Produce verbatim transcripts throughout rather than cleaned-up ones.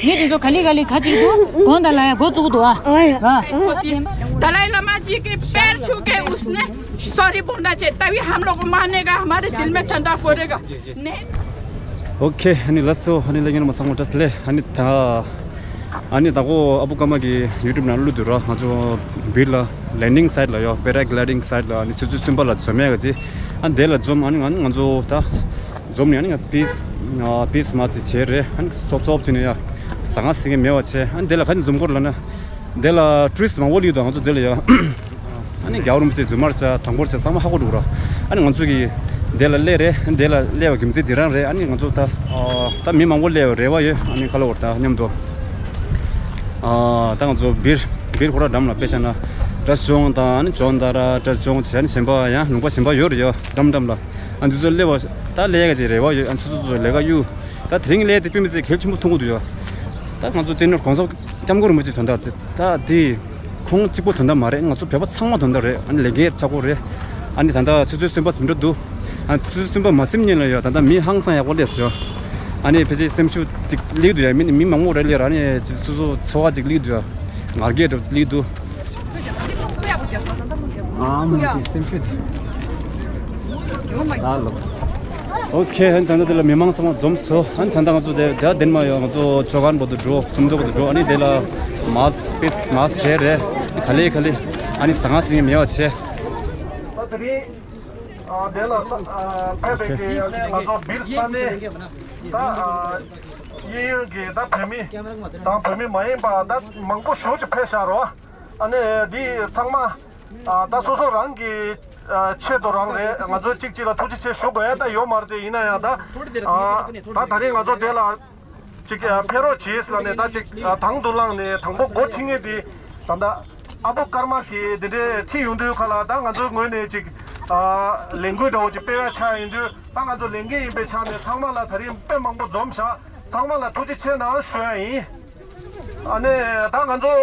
མི་དེ་ཚོ་ག་ལེ་ག་ལེ་ཁ་ཅིག་འདུག་དགོངས་དག་ལ་ཡ་འགོ་བཙུགས་འདུག་ཨ། ཨོ་ཡ། ཨ། इसको दिस दलाई लामा जी के पैर छू के उसने सॉरी बोलना चाहिए, तभी हम लोग को मानेगा, हमारे दिल में ठंडा पड़ेगा। नहीं। ཨོ་ཁེ། ཨ་ནི་ལགས་སོ། ཨ་ནི་ལས་ངན་མ་སང་མོ་བཀྲ་ཤིས་བདེ་ལེགས། ཨ་ནི་ད་ཨ་ནི་ད་གོ་ཨ་བུ་ཀརྨ་གི་ཡུ་ཊུབ་ནང་བླུགས་འདུག་ར། ང་ཚོ་བིར་ལ་ལེན་ཌིང་སའིཊ་ལ་ཡོད། པེ་ར་གི་ལའི་ཌིང་སའིཊ་ལ་ཨ་ནི་ཆུ་ཚོད་གསུམ་པ་ལ་འཛོམས་ཡག་གི་ཅི། ཨ་ནི་དེ་ལ་འཛོམས། ཨ་ནི་ང་ང་ཚོ་ད་འཛོམས་ནས་ཨ་ནི་ང་པིས་ཨ་པིས་མཱར་ཆི་བྱས་རེད། ཨ་ནི་སོབ་སོབ་བྱས་ནས་ཡ་ཟ་ཁང་ཟིང་གི་མེད་པ་བྱས། ཨ་ནི་དེ་ལ་ག་ནས་འཛོམས་དགོས་རེད་ལབ་ན། དེ་ལ་ཊུ་རི་སི་ཊི་མང་པོ་སླེབས་འདུག་ང་ཚོ་དེ་ལ་ཡ། ཨ་ནི་རྒྱལ་བ་རིན་པོ་ཆེ་རྫུན་མར་བཅའ། དྲང་པོར་བཅའ། ཚང་མ་ཧ་གོ་འགྲོ་གི་ར། ཨ་ནི་ང་ཚོ་གི་དེ་ལ་སླེབས་རེད། དེ་ལ་སླེབས་པ་རྒྱུ་མཚན་དེ་རང་རེད། ཨ་ནི་ང་ཚོ་ད་ཨ་ད་མི་མང་པོ་སླེབས་པའི་རེ་བ་ཡོད། ཨ་ནི་ཁ་ལོ་བར་ད་མཉམ་དུ་ཨ་ད་ང་ཚོ་བིར་བིར་ཁོ་ར་འགྲམ་ལ་དཔེ་བཞག་ན་གྲྭ་ཆུང་དང་། ཨ་ནི་ཇོན་དྷ་ར་གྲྭ་ཆུང་བྱས། ཨ་ནི་གཞན་པ་ཡང་ལུང་པ་གཞན་པ་ཡོད་རེད་ཡ། འགྲམ་འགྲམ་ལ། ཨ་འདི་ཚོ་སླེབས་པ་ད་སླེབས་ཡག་ཅིག་རེ་བ་ཡོད། ཨ་སོ་སོ་སོ་ལས་ཀ་གཡུག་ད་དེ་རིང་སླེབས་དེ་དཔེ་མི་སྲིད་གལ་ཆེན་པོ་མཐོང་གི་འདུག་ཡ། ད་ང་ཚོ་སྤྱི་ནོར་གོང་ས་སྐྱབས་མགོན་རིན་པོ་ཆེ་དོན་དག་ད་དེ་ཁོང་གཅིག་པོ་དོན་དག་མ་རེད། ང་ཚོ་བོད་པ་ཚང་མ་དོན་དག་རེད། ཨ་ནི་ལས་འགན་ཆགས་ཀྱི་རེད། ཨ་ནི་ད་ལྟ་ཆུ་ཚོད་གསུམ་པ་ཟིན་འགྲོ་འདུག་ཨ་ཆུ་ཚོད་གསུམ་པ་མ་ཟིན་སྔོན་ལ་ཡ་ད་ལྟ་མི་ཧང་སང་ཡག་པོ་སླེབས་སོང་། ཨ་ནི་ཕལ་ཆེར་སེམས་ཤུགས་ཅིག་སླེབས་འདུག་ཡ། མི་མི་མང་པོ་རེ་སླེབས་ར། ཨ་ནི་ཅིག་སོ་སོ་ཚོར་བ་ཅིག་སླེབས་འདུག་ཡ། ངར་སྐད་འདྲ་པོ་ཅིག་སླེབས་འདུག་ཨ་མ་དེ་སེམས་ཤུགས་དེ། ད་ལོ། ཨོ་ཁེ། ཨ་ནི་ད་ལྟ་དེ་ལ་མི་མང་ཚང་མ་འཛོམས་སོང་། ཨ་ནི་ད་ལྟ་ང་ཚོ་དེ་དེ་དེན་མ་ཡོད། ང་ཚོ་ཇོ་ཁང་བར་དུ་འགྲོ། སུམ་མདོ་བར་དུ་འགྲོ། ཨ་ནི་དེ་ལ་མཱར་ཆི་པིས་མཱར་ཆི་བྱས་རེད། ག་ལེ་ག་ལེ་ཨ་ནི་ཟ་ཁང་ཟིང་མེད་པ་བྱས། ད་དེ་རིང་ཨ་དེ་ལ་ས་ཨ་ཕེབས་པའི་གི་ང་ཚོ་བིར་ས་གནས་ད་ཨ་གཡས་གཡོན་གྱི་ད་བོད་མི་དང་བོད་མི་མ་ཡིན་པ་ད་མང་པོ་ཞེ་པོ་ཅིག་ཕེབས་ཤག་རོ། ཨ་ནི་འདི་ཚང་མ་ཨ་ད་སོ་སོ་རང་གི་ཨ་ཆེད་དུ་རང་རེད། ང་ཚོ་གཅིག་གཅིག་ལ་ཐུགས་རྗེ་ཆེ་ཞུ་དགོས་ཡ་ད་ཡོད་མ་རེད་དེ། ཡིན་ན་ཡང་ད་ཨ་ད་ད་རིང་ང་ཚོ་དེ་ལ་ཅིག་ཨ་ཕེབས་རོགས་བྱེད་ཟེར་ལབ་ནས་ད་ཅིག་ཨ་དང་དུ་བླངས་ནས་དང་པོ་འགོ་ཁྲིད་མཁན་དེ་ད་ད་ཨ་བུ་ཀརྨ་གིས་དེ་འདྲའི་ཁྲིད་ཡོང་དུས་ཁ་ལ་ད་ང་ཚོའི་ངོས་ནས་ཅིག་ཨ་ལས་འགུལ་འདྲ་བོ་ཅིག་སྤེལ་ཡ་ཆགས་ཡོང་དུས། ད་ང་ཚོ་ལས་འགན་ཡིན་པའི་ཆ་ནས་ཚང་མ་ལ་ད་རིང་དཔེ་མང་པོ་འཛོམས་ཤག་ཚང་མ་ལ་ཐུགས་རྗེ་ཆེ་གནང་ཞུ་ཡ་ཡིན། ཨ་ནི་ད་ང་ཚོ་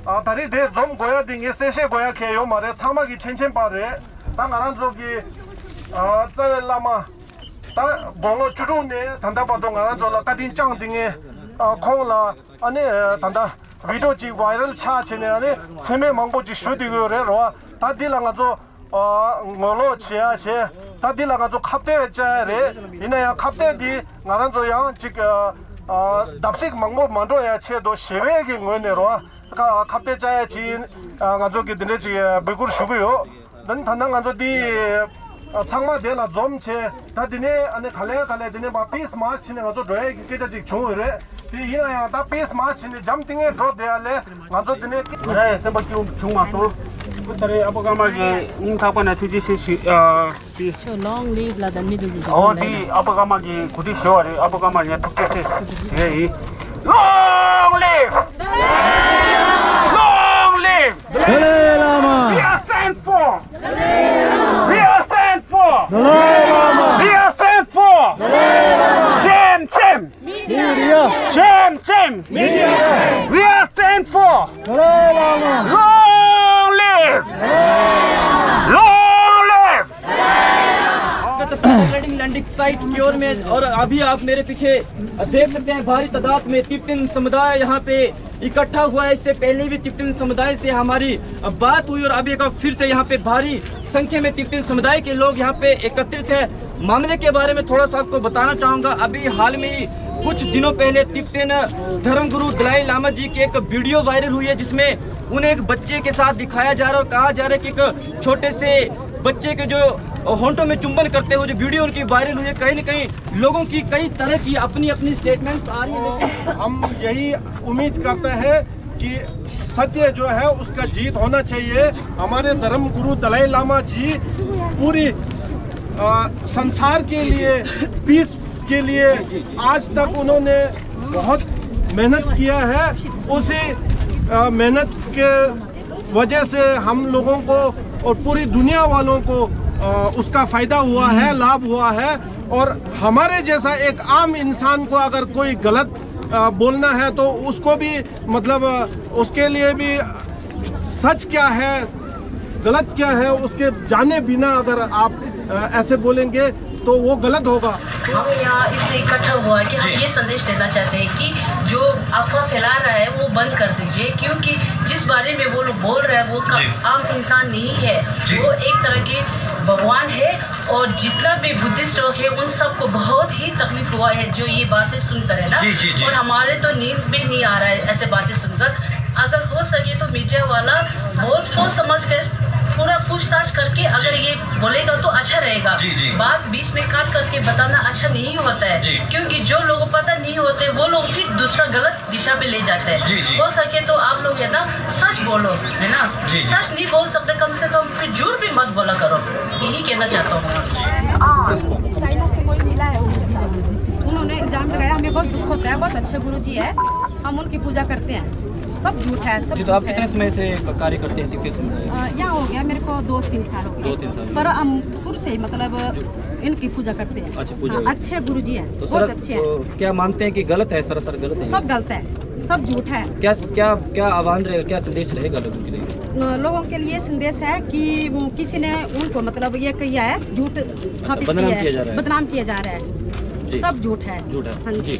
ཨ་ད་རེས་དེ་འཛོམས་དགོས་ཡ་དེ་ངས་གསལ་བཤད་དགོས་ཡ་གང་ཡང་ཡོད་མ་རེད། ཚང་མ་གི་མཁྱེན་མཁྱེན་པ་རེད། ད་ང་རང་ཚོ་གི་ཨ་རྩ་བའི་བླ་མ་ད་དགུང་ལོ་བཅུ་དྲུག་ནས་ད་ལྟ་བར་དུ་ང་རང་ཚོ་ལ་བཀའ་དྲིན་བསྐྱངས་བསྡད་མཁན་ཨ་ཁོང་ལ་ཨ་ནི་ད་ལྟ་བི་ཌི་ཡོ་ཅིག་བྷའི་རལ་ཆགས་བྱས་ནས་ཨ་ནི་མཚན་སྨད་མང་པོ་ཅིག་ཞུ་བསྡད་ཀྱི་ཡོད་རེད་རོ། ད་འདི་ལ་ང་ཚོ་ཨ་ངོ་ལོག་བྱེད་ཡ་བྱས། ད་འདི་ལ་ང་ཚོ་ཁ་གཏད་བཅག་ཡ་རེད། ཡིན་ན་ཡང་ཁ་གཏད་འདི་ང་རང་ཚོ་ཡང་ཅིག་ཨ་ཨ་བརྡབ་གསིག་མང་པོ་མ་འགྲོ་ཡ་ཆེད་དུ་ཞི་བའི་གི་ངོས་ནས་རོ། ཁ་ཁ་གཏད་བཅག་ཡ་ཅིག་ཨ་ང་ཚོ་གི་འདི་འདྲ་ཅིག་འབོད་སྐུལ་ཞུ་གི་ཡོད། ད་ནི་ད་ནང་ང་ཚོ་འདི་ཨ་ཚང་མ་དེ་ལ་འཛོམས་བྱས། ད་འདི་ནས་ཨ་ནི་ག་ལེ་ག་ལེ་འདི་ནས་མར་པིས་མཱར་ཆི་བྱས་ནས་ང་ཚོ་འགྲོ་ཡ་གི་སྐད་ཆ་ཅིག་བྱུང་ཡོད་རེད། དེ་ཡིན་ན་ཡང་ད་པིས་མཱར་ཆི་བྱས་ནས་འཇམ་ཐིང་ངེ་འགྲོ་བསྡད་ཡ་ལས་ང་ཚོ་འདི་ནས་ང་རའི་སེམས་པ་སྐྱིད་པོ་བྱུང་མ་སོང་། ད་རེས་ཨ་བུ་ཀརྨ་གི་སྙིང་ཐག་པ་ནས་ཐུགས་རྗེ་ཆེ་ཞུ། ཨ་ཏི། ཁྱོད་long live ལ་ད་མི་དེ་ཅིག་ཨོ་ལ་ཏི། ཨ་བུ་ཀརྨ་གི་གོ་སྒྲིག་ཞུ་བ་རེད། ཨ་བུ་ཀརྨ་ལ་ཐུགས་རྗེ་ཆེ་ཞུ་ཡ་ཡིན། Long live! Long live! Dalai Lama! We are stand for! We are stand for! Dalai Lama! We are stand for! Dalai Lama! Shem, Shem! Media! Shem, Shem! Media! We are stand for! Dalai Lama! Long live! Long live! Landing site की ओर में, और अभी आप मेरे पीछे देख सकते हैं, भारी तादाद में तिब्बतन समुदाय यहाँ पे इकट्ठा हुआ है। इससे पहले भी तिब्बतन समुदाय से हमारी बात हुई और अभी एक बार फिर से यहाँ पे भारी संख्या में तिब्बतन समुदाय के लोग यहाँ पे एकत्रित हैं। मामले के बारे में थोड़ा सा आपको बताना चाहूँगा। अभी हाल में ही कुछ दिनों पहले तिब्बतन धर्मगुरु दलाई लामा जी की एक वीडियो वायरल हुई है, जिसमें उन्हें एक बच्चे के साथ दिखाया जा रहा है और कहा जा रहा है कि एक छोटे से बच्चे के जो होंठों में चुंबन करते हुए जो वीडियो उनकी वायरल हुई है, कहीं ना कहीं लोगों की कई तरह की अपनी अपनी स्टेटमेंट्स आ रही है, लेकिन हम यही उम्मीद करते हैं कि सत्य जो है उसका जीत होना चाहिए। हमारे धर्म गुरु दलाई लामा जी पूरी अ, संसार के लिए, पीस के लिए आज तक उन्होंने बहुत मेहनत किया है। उसी अ, मेहनत के वजह से हम लोगों को और पूरी दुनिया वालों को अ, उसका फायदा हुआ है, लाभ हुआ है। और हमारे जैसा एक आम इंसान को अगर कोई गलत अ, बोलना है तो उसको भी, मतलब अ, उसके लिए भी सच क्या है, गलत क्या है, उसके जाने बिना अगर आप अ, ऐसे बोलेंगे तो वो गलत होगा। हम यहाँ इसलिए इकट्ठा हुआ है कि हम जी। ये संदेश देना चाहते हैं कि जो अफवाह फैला रहा है, वो बंद कर दीजिए, क्योंकि जिस बारे में वो लोग बोल रहे हैं, वो का-, जी। आम इंसान नहीं है। जी। वो एक तरह के भगवान है। और जितना भी बुद्धिस्ट लोग हैं, उन सबको बहुत ही तकलीफ हुआ है जो ये बातें सुनकर, है ना? जी, जी, जी। और हमारे तो नींद भी नहीं आ रहा है ऐसे बातें सुनकर। अगर हो सके तो मीडिया वाला बहुत सोच समझ कर पूरा पूछताछ करके अगर जी। ये बोलेगा तो अच्छा रहेगा। जी, जी। बात बीच में काट करके बताना अच्छा नहीं होता है, जी। क्योंकि जो लोग पता नहीं होते, वो लोग फिर दूसरा गलत दिशा पे ले जाते हैं। जी, जी। हो सके तो आप लोग, है ना, सच बोलो, है ना? जी, जी। सच नहीं बोल सकते, कम से कम फिर झूठ भी मत बोला करो, यही कहना चाहता हूँ आपसे। चाइना से कोई मिला है उनके साथ, उन्होंने इल्जाम लगाया, हमें बहुत दुख होता है। बहुत अच्छे गुरु जी है, हम उनकी पूजा करते हैं। सब झूठ है, सब जी। तो आप झूठ है। कितने समय से क-, कार्य करते हैं, कितने समय? अ, यहाँ हो गया मेरे को दो तीन साल हो गए। दो तीन साल। पर हम शुरू से ही, मतलब, जो इनकी पूजा करते हैं। अच्छा, पूजा हाँ, करते हैं। अच्छे गुरु जी हैं, तो बहुत सर, अच्छे हैं। तो क्या मानते हैं कि गलत है, सरासर गलत है? सब गलत है, सब झूठ है। क्या, क्या, क्या आह्वान रहेगा, क्या संदेश रहेगा लोगों के लिए? अ, लोगों के लिए संदेश है कि, उम, किसी ने उनको, मतलब, ये किया है, झूठ स्थापित बदनाम किया है, किया जा रहा है। बदनाम किया जा रहा है। जी। सब झूठ है। झूठ है। हाँ जी। जी।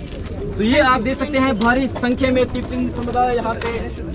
तो ये आप देख सकते हैं, भारी संख्या में तिब्बती समुदाय यहाँ पे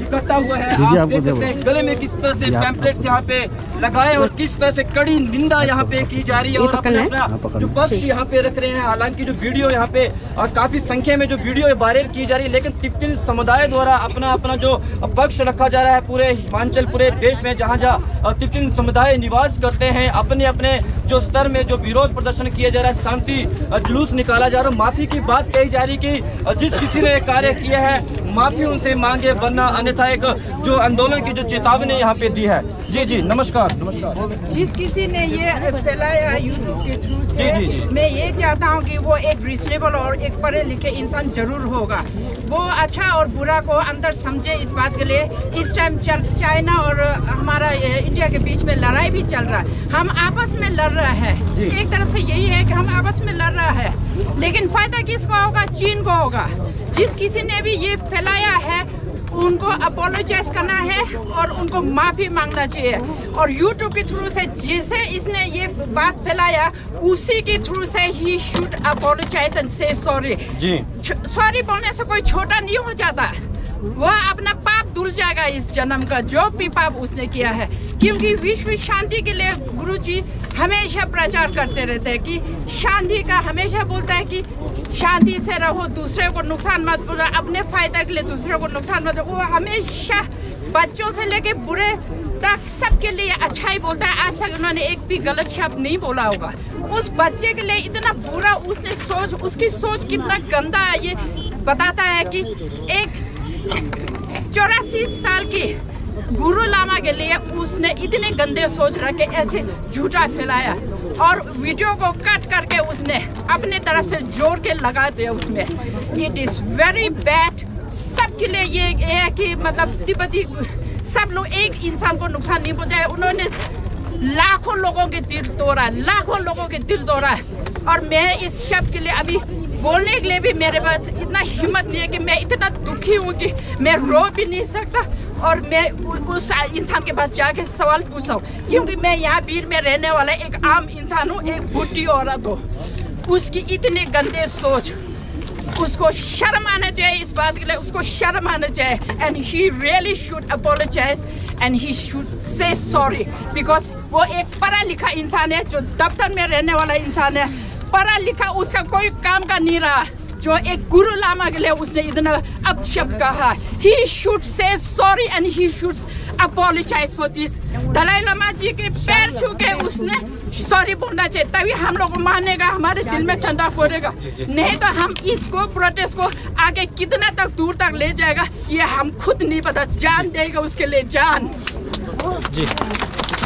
इकट्ठा हुआ है। आप देख सकते हैं, गले में किस तरह से पैम्पलेट यहाँ पे लगाए और किस तरह से कड़ी निंदा यहाँ पे की जा रही है। और अपने अपना जो पक्ष यहाँ पे रख रहे हैं, हालांकि जो वीडियो यहाँ पे, अ, काफी संख्या में जो वीडियो वायरल की जा रही है, लेकिन तिब्बती समुदाय द्वारा अपना, अपना जो पक्ष रखा जा रहा है पूरे हिमाचल, पूरे देश में, जहाँ, जहाँ, अ, तिब्बती समुदाय निवास करते हैं, अपने, अपने जो स्तर में जो विरोध प्रदर्शन किया जा रहा है, शांति, अ, जुलूस निकाला जा रहा है, माफी की बात कही जा रही कि, अ, जिस किसी ने ये कार्य किया है, माफी उनसे मांगे, वरना अन्यथा एक जो आंदोलन की जो चेतावनी यहाँ पे दी है। जी, जी, नमस्कार, नमस्कार। जिस किसी ने ये फैलाया YouTube के through से, जी, जी, जी। मैं ये चाहता हूँ कि वो एक रीजनेबल और एक पढ़े लिखे इंसान जरूर होगा। वो अच्छा और बुरा को अंतर समझे इस बात के लिए। इस टाइम चल-, चाइना और हमारा, ए, इंडिया के बीच में लड़ाई भी चल रहा है। हम आपस में लड़ रहा है। जी। एक तरफ से यही है कि हम आपस में लड़ रहा है, लेकिन फायदा किसको होगा? चीन को होगा। जिस किसी ने भी ये फैलाया है, उनको अपोलोजाइज करना है और उनको माफी मांगना चाहिए। और YouTube के थ्रू से जिसे इसने ये बात फैलाया, उसी के थ्रू से he should apologize and say sorry। जी। छ-, सॉरी बोलने से कोई छोटा नहीं हो जाता, वह अपना पाप धुल जाएगा इस जन्म का, जो भी पाप उसने किया है। क्योंकि विश्व शांति के लिए गुरु जी हमेशा प्रचार करते रहते हैं कि शांति का, हमेशा बोलता है कि शांति से रहो, दूसरे को नुकसान मत पहुंचाओ, अपने फायदा के लिए दूसरे को नुकसान मत, वो हमेशा बच्चों से लेके बूढ़े तक सबके लिए अच्छा ही बोलता है। आज तक उन्होंने एक भी गलत शब्द नहीं बोला होगा। उस बच्चे के लिए इतना बुरा उसने सोच, उसकी सोच कितना गंदा है, ये बताता है कि एक चौरासी साल की गुरु लामा के लिए उसने इतने गंदे सोच रख के ऐसे झूठा फैलाया और वीडियो को कट करके उसने अपने तरफ से जोड़ के लगा दिया उसमें। It is very bad। सबके लिए ये, ये है कि, मतलब, तिब्बती सब लोग एक इंसान को नुकसान नहीं पहुंचाए। उन्होंने लाखों लोगों के दिल तोड़ा, लाखों लोगों के दिल तोड़ा। और मैं इस शब्द के लिए अभी बोलने के लिए भी मेरे पास इतना हिम्मत नहीं है कि मैं इतना दुखी हूँ कि मैं रो भी नहीं सकता और मैं उ-, उस इंसान के पास जाके सवाल पूछा हूँ, क्योंकि मैं यहाँ बीर में रहने वाला एक आम इंसान हूँ, एक बूढ़ी औरत हूँ। उसकी इतनी गंदे सोच, उसको शर्म आना चाहिए इस बात के लिए, उसको शर्म आना चाहिए। And he really should apologize and he should say sorry, because वो एक पढ़ा लिखा इंसान है, जो दफ्तर में रहने वाला इंसान है, पढ़ा लिखा उसका कोई काम का नहीं रहा, जो एक गुरु लामा के लिए उसने इतना अपशब्द कहा। He should say sorry and he should apologize for this। Dalai लामा जी के पैर छू के उसने सॉरी बोलना चाहिए, तभी हम लोग को मानेगा, हमारे दिल में ठंडा पड़ेगा। नहीं तो हम इसको, प्रोटेस्ट को आगे कितना तक दूर तक ले जाएगा, ये हम खुद नहीं पता। जान देगा उसके लिए, जान। जी।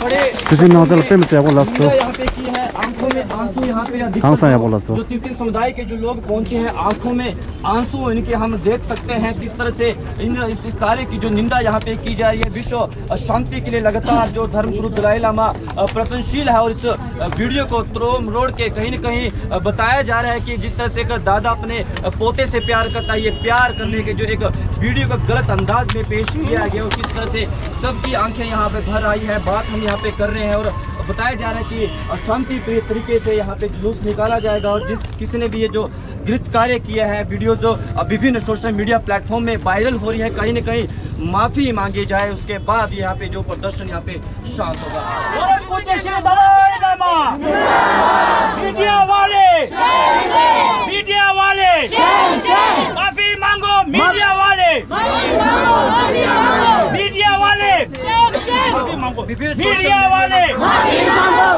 बड़े ਤੁਸੀਂ ਨੌਜਵਾਨ प्रेम से बोला सो। यहाँ पे की है, आंखों में आंसू यहाँ पे दिख सकते हैं। जो तिब्बती समुदाय के जो लोग पहुंचे हैं, आंखों में आंसू इनके हम देख सकते हैं, किस तरह से इन, इस कार्य की जो निंदा यहाँ पे की जा रही है। विश्व शांति के लिए लगातार जो धर्मगुरु दलाई लामा, अ, प्रयत्नशील है और इस, अ, वीडियो को तोड़ मरोड़ के कहीं ना कहीं, अ, बताया जा रहा है कि जिस तरह से एक दादा अपने, अ, पोते से प्यार करता है, ये प्यार करने के जो एक वीडियो को गलत अंदाज में पेश किया गया और किस तरह से सबकी आंखें यहाँ पे भर आई है। बात हम यहाँ पे कर रहे हैं और बताया जा रहा है कि शांति प्रिय तरीके से यहाँ पे जुलूस निकाला जाएगा और जिस किसी ने भी ये जो गलत कार्य किया है, वीडियो जो विभिन्न सोशल मीडिया प्लेटफॉर्म में वायरल हो रही है, कहीं ना कहीं माफी मांगी जाए, उसके बाद यहाँ पे जो प्रदर्शन यहाँ पे शांत होगा। परम पूज्य श्री दलाई लामा, मीडिया वाले, मीडिया वाले, माफी मांगो, मीडिया वाले, मीडिया वाले, मीडिया वाले,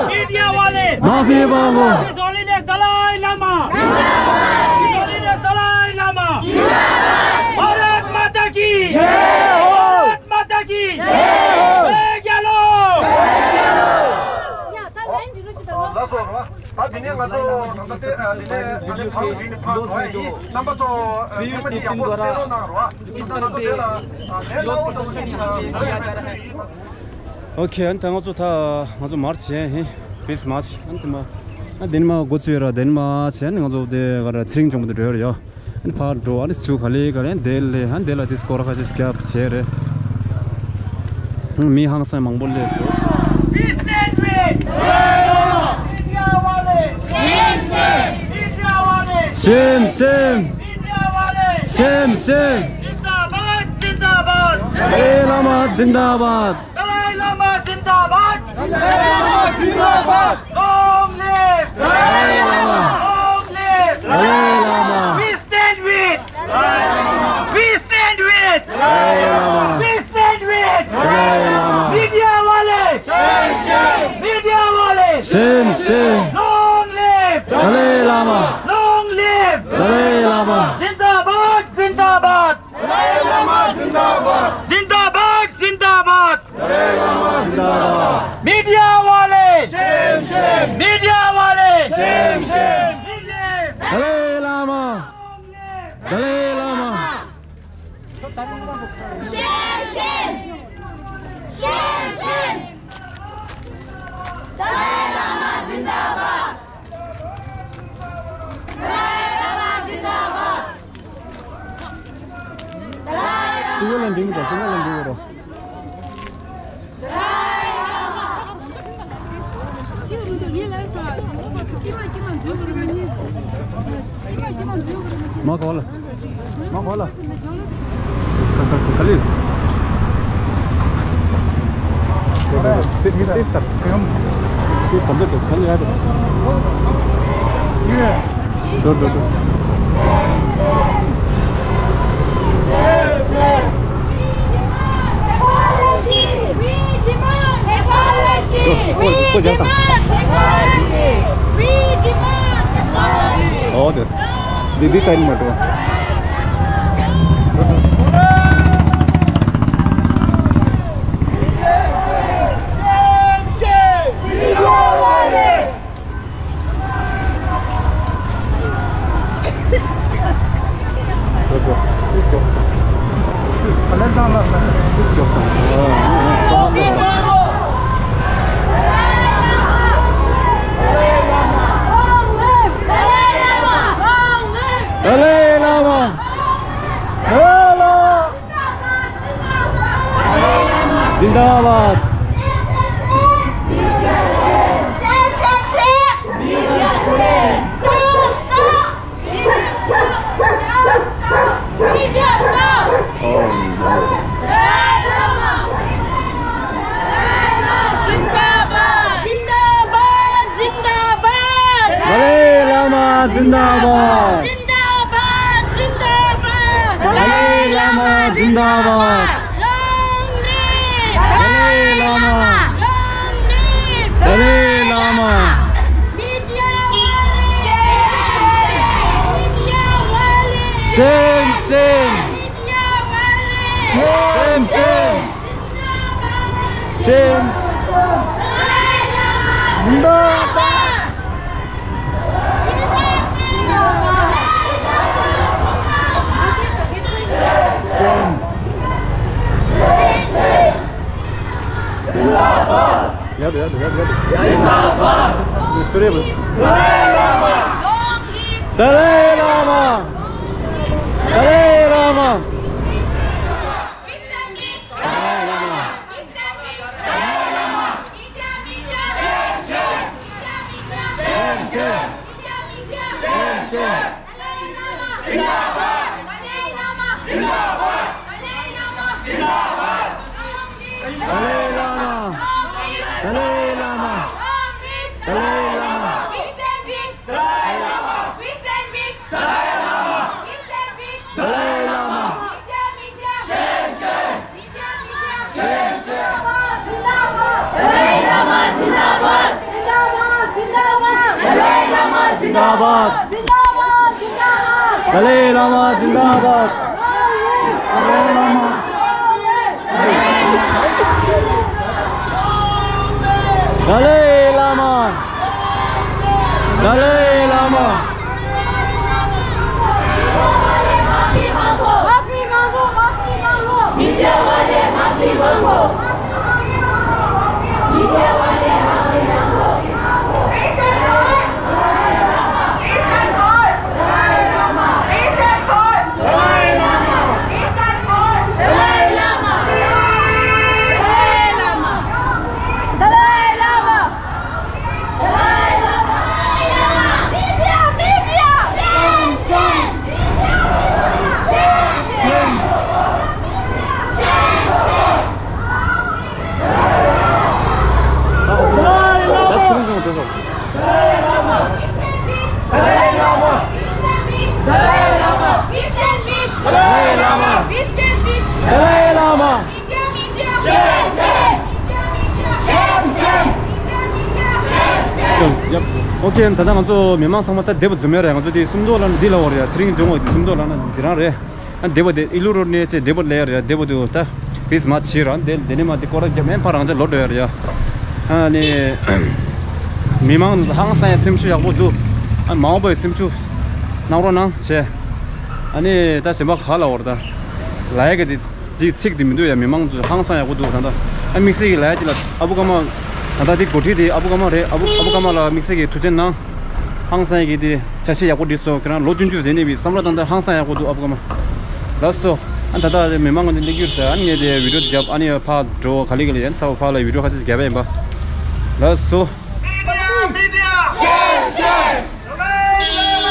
मीडिया वाले, माफी मांगो। His Holiness Dalai Lama, His Holiness Dalai Lama, Bharat माता की जय हो। माता की जय हो। ད་དེ་ནས་ང་ཚོ་ད་ལྟ་དེ་ཨ་དེ་ནས་ཨ་ནི་ཕར་བི་ནི་ཕར་འགྲོ་ཡ་ཡིན། རྣམ་པ་ཚོ་ཨ་ཉི་མ་གཅིག་ཡག་པོ་གསན་རོགས་གནང་རོགས། ཨ་ད་ང་ཚོ་དེ་ལ་ཨ་ལས་སླ་བོ་འདྲ་བོ་ཞིག་ཨ། ཨོ་ཁེ། ཨ་ནི་ད་ང་ཚོ་ད་ང་ཚོ་མར་ཆ་ཡིན། བིས་མར་ཆ། ཨ་ནི་དེ་མ་ཨ་དེ་ནས་མར་འགོ་བཙུགས་ཡོད་ར། དེ་ནས་མར་ཆ་ཡིན། ང་ཚོ་དེ་ག་ར་ཚེ་རིང་ལྗོངས་པ་དེ་འགྲོ་ཡོད་ར་ཡ། ཨ་ནི་ཕར་འགྲོ། ཨ་ནི་ཚུར་ག་ལེ་ག་ལེ་དེ་ལས་ཨ་ནི་དེ་ལ་དེ་སྐོར་ཁ་ཤས་ཤིག་རྒྱབ་བྱས་རེད། ཨ་མི་ཧང་སང་མང་པོ་སླེབས་སོང་། We stand with Media wale. Same, same. Media wale. Same, same. Media wale. Same, same. Zindabad, zindabad. Dalai Lama zindabad. Dalai Lama zindabad. Dalai Lama zindabad. Long live Dalai Lama. Long live Dalai Lama. We stand with, we stand with, we stand with. Media wale. Same, same. Media wale. Same, same. Long live Dalai Lama. Long live Dalai Lama. Zindabad, zindabad. Dalai Lama zindabad. Zindabad, zindabad. Dalai Lama zindabad. Media wale. Same, same. Media wale. Same, same. Dalai Lama. Dalai Lama. Same, same. Same, same. Dalai Lama zindabad. Dalai Lama zindabad. Dalai Lama zindabad. མ་གོ་ལ། མ་གོ་ལ། ག་ལེ། ཏིས་ཏིས་ཏར། ཏིས་ཏར་འདི་ཏོ་ཁན་ཡ་ཏོ། འགྲོ་འགྲོ་འགྲོ། ཨོ་དེ། འདི་འདི་སའིན་མ་འགྲོ། Dalai Lama! Dalai Lama! Zindabad! Dalai Lama zindabad! Zindabad, zindabad. Dalai Lama zindabad. Long live Dalai Lama. Long live Dalai Lama. Media wale. Media wale. Same, same. Media wale. Same, same. Same. Zindabad. Zindabad. Zindabad. Dalai Lama. Dalai Lama. Dalai Lama! Dalai Lama! Dalai Lama! We stand with Dalai Lama! We stand with Dalai Lama! We stand with Dalai Lama! Media, media! Shame, shame! Media, media! Shame, shame! Dalai Lama zindabad! Zindabad! Zindabad! Dalai Lama zindabad! Zindabad! Zindabad! Dalai Lama zindabad! Dalai Lama! Dalai Lama! Dalai Lama! माफी मांगो, माफी मांगो। मीडिया वाले माफी मांगो। मीडिया वाले माफी मांगो। ཨོ་ཁེ། ད་ལྟ་ང་ཚོ་མི་མང་ཚང་མ་ད་བདེ་པོ་འཛོམས་ཡོད་རེད། ང་ཚོ་དེ་སུམ་མདོ་ལ་ན་འདི་ལ་འོ་རེད་ཡ། ཚེ་རིང་ལྗོངས་འོ་དེ་སུམ་མདོ་ལ་ན་འདི་རང་རེད། ཨ་བདེ་པོ་དེ་ཨི་ལུ་རོ་ནས་ཆེ་བདེ་པོ་ལས་ཡོད་རེད་ཡ། བདེ་པོ་དེ་ད་བིས་མ་ཆེ་ར་དེ་དེ་ནས་མ་དེ་སྐོར་ར་རྒྱབ་མེད་ཕ་རང་ཅག་ལོ་འགྲོ་ཡོད་རེད་ཡ། ཨ་ནི་མི་མང་ཚོ་ཧང་སང་ཡ་སེམས་ཤུགས་ཡག་པོ་འདུག་ཨ་མ་འོངས་པའི་སེམས་ཤུགས་གནང་རོགས་གནང་བྱས། ཨ་ནི་ད་གཞན་པ་ག་ལ་འོར་ད་ལ་ཡ་གི་དེ། ཅིག་ཚིག་དེ་མི་འདུག་ཡ། མི་མང་ཚོ་ཧང་སང་ཡག་པོ་འདུག་ད་ལྟ་ཨ་དམིགས་བསལ་གྱི་ལ་ཡ་ཅིག་ལ་ཨ་བུ་ཀ་མ། ད་ལྟ་དེ་འགོ་ཁྲིད་དེ་ཨ་བུ་ཀ་མ་རེད། ཨ་བུ་ཨ་བུ་ཀ་མ་ལ་དམིགས་བསལ་གྱི་ཐུགས་རྗེ་གནང་། ཧང་སང་ཡག་གི་དེ་ཆ་ཤས་ཡག་པོ་བསྒྲིགས་སོང་། ཁྱེད་རང་ལོ་ཆུང་ཆུང་ཟེར་ནས་བི་བསམ་བློ་བཏང་ད་ཧང་སང་ཡག་པོ་འདུག་ཨ་བུ་ཀ་མ། ལགས་སོ། ཨ་ད་ལྟ་མི་མང་ངོ་ནས་གླེང་རྒྱུར་ད་ཨ་ནི་ངས་དེ་བི་ཌི་ཡོ་རྒྱབ། ཨ་ནི་ཕར་འགྲོ་ག་ལེ་ག་ལེ་ཡན་ཚ་བོ་ཕར་ལ་བི་ཌི་ཡོ་ཁ་ཤས་རྒྱབ་ཡིན་པ། ལགས་སོ། Media, media! Shame, shame! Dalai Lama!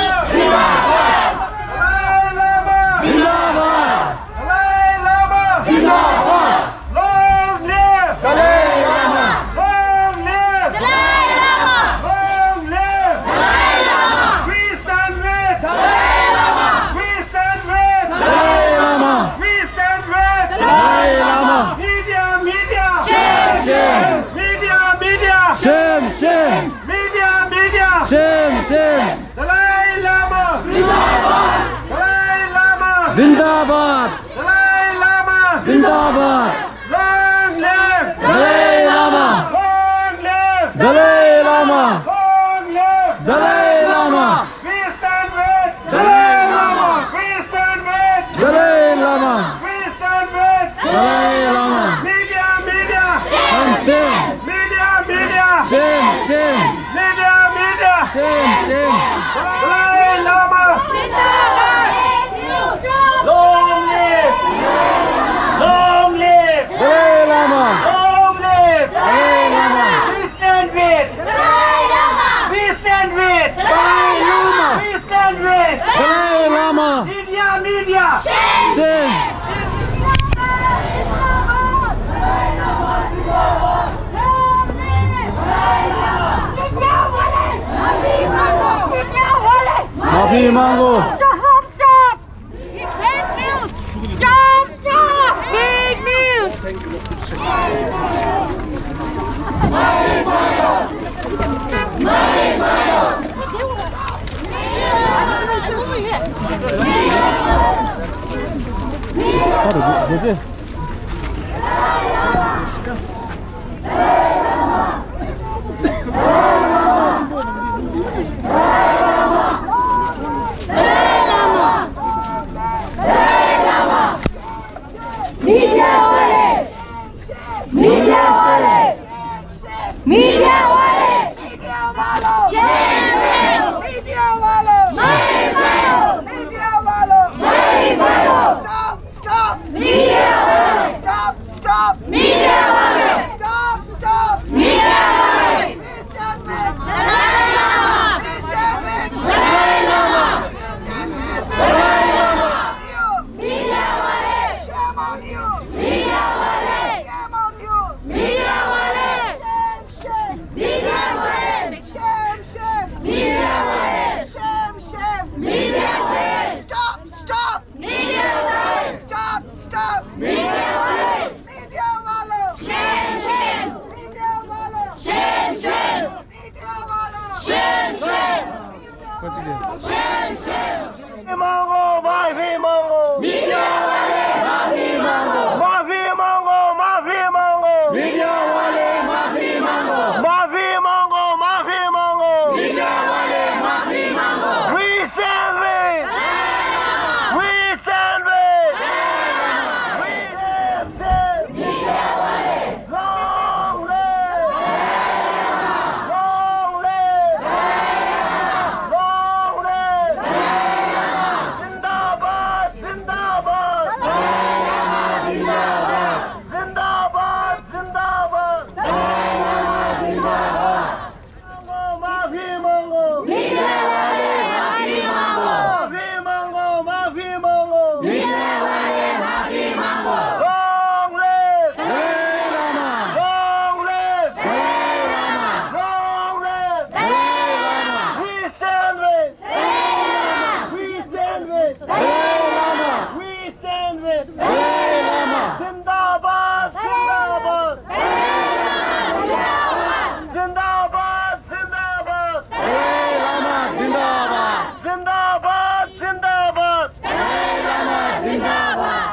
Zindabad! Dalai Lama! Zindabad! Dalai Lama! Zindabad! Long live! Dalai Lama! Long live! Dalai Lama! Long live! Dalai Lama! We stand with! Dalai Lama! We stand with! Dalai Lama! We stand with! Dalai Lama! Media, media! Shame, shame! Media, media! Shame, shame! Media, media! Shame, shame! Dalai Lama! Zindabad! Dalai Lama! Zindabad! Dalai Lama! Zindabad! Long live! Dalai Lama! Long live! Dalai Lama! Long live! Dalai Lama! We stand with! Dalai Lama! We stand with! Dalai Lama! We stand with! Dalai Lama! Media, media! Shame, shame! Media, media! Shame, shame! Media, media! Shame, shame! Dalai Lama! Long live! Long live! Dalai Lama! Long live! Dalai Lama! We stand with! Dalai Lama! We stand with! Dalai Lama! We stand with! Dalai Lama! Media, media! Shame! Shame! माफी मांगो। माफी मांगो। Stop, stop. Fake news. Stop, stop. Fake news. Media वाले, मीडिया वाले, मीडिया वाले, मीडिया वालों, मीडिया वालों, मीडिया वालों, मीडिया वालों, मीडिया वालों, stop, stop, मीडिया जिंदाबाद, जिंदाबाद। जिंदाबाद, जिंदाबाद। जिंदाबाद, जिंदाबाद।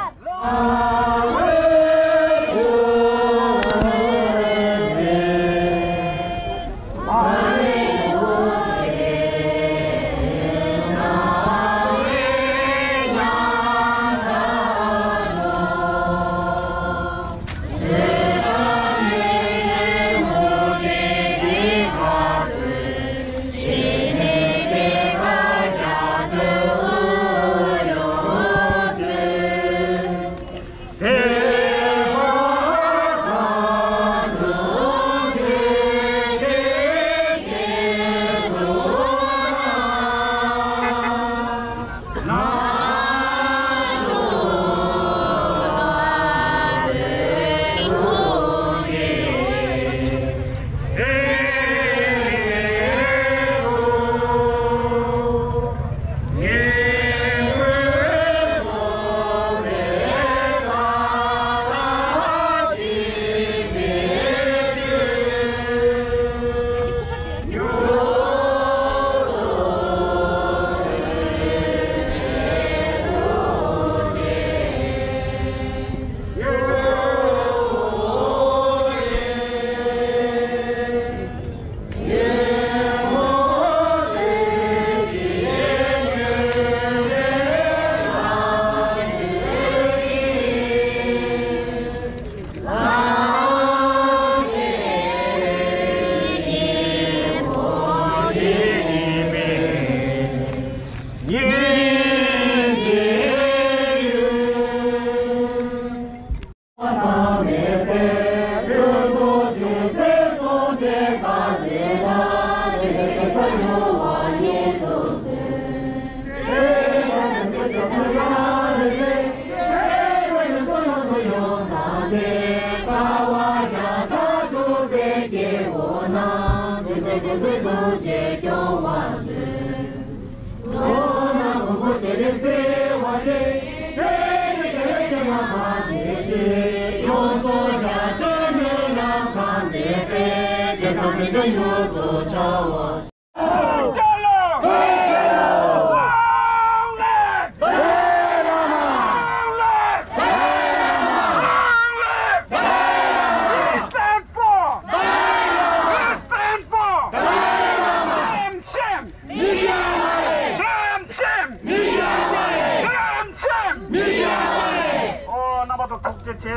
ཨོ། རྣམ་པ་ཚོ་ཐུགས་རྗེ་ཆེ།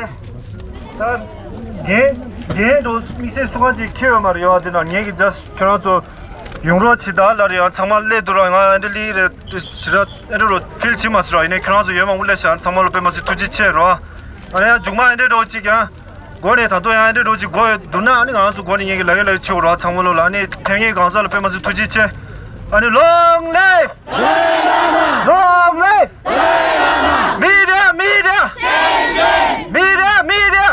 ད་རྒན་རྒན་འགྲོ་དམིགས་བསལ་སུ་གང་ཅིག་འཁེལ་ཡོད་མ་རེད། ཡོད་དེ་ན་ངེད་ཀྱི་just ཁྱོད་རང་ཚོ་ཡོང་རོགས་བྱེད་ད་ལབ་རེད། ཡང་ཚང་མ་སླེབས་འདུག་ར། ང་ཨ་འདྲ་ལི་རེད་ཞེ་དྲག་ཨ་འདྲ་རོ་ཕིལ་བྱེད་མ་སོང་ར། ཡིན་ནའི་ཁྱོད་རང་ཚོ་ཡོད་མ་འུ་ལས་ཤ་ཚང་མ་ལ་དཔེ་མ་སྲིད་ཐུགས་རྗེ་ཆེ་རོ། ཨ་ནི་ཡང་མཇུག་མ་ཨ་འདྲ་རོ་ཅིག་ཡང་། མགོ་ནས་ད་དུང་ཡང་ཨ་འདྲ་འགྲོ་ཅིག་དགོས་ཡོད་འདུག་ན། ཨ་ནི་ང་ཚོ་མགོ་ནས་ངེད་ཀྱི་ལ་ཡོད་ལ་ཡོད་ཆེ་བོ་ར། ཚང་མ་ལོ་ལ་ཨ་ནི་ཐེངས་ངེད་གང་ཟག་ལ་དཔེ་མ་སྲིད་ཐུགས་རྗེ་ཆེ། ཨ་ནི་long live long live མི་རེ་མི་རེ་མི་རེ་མི་རེ།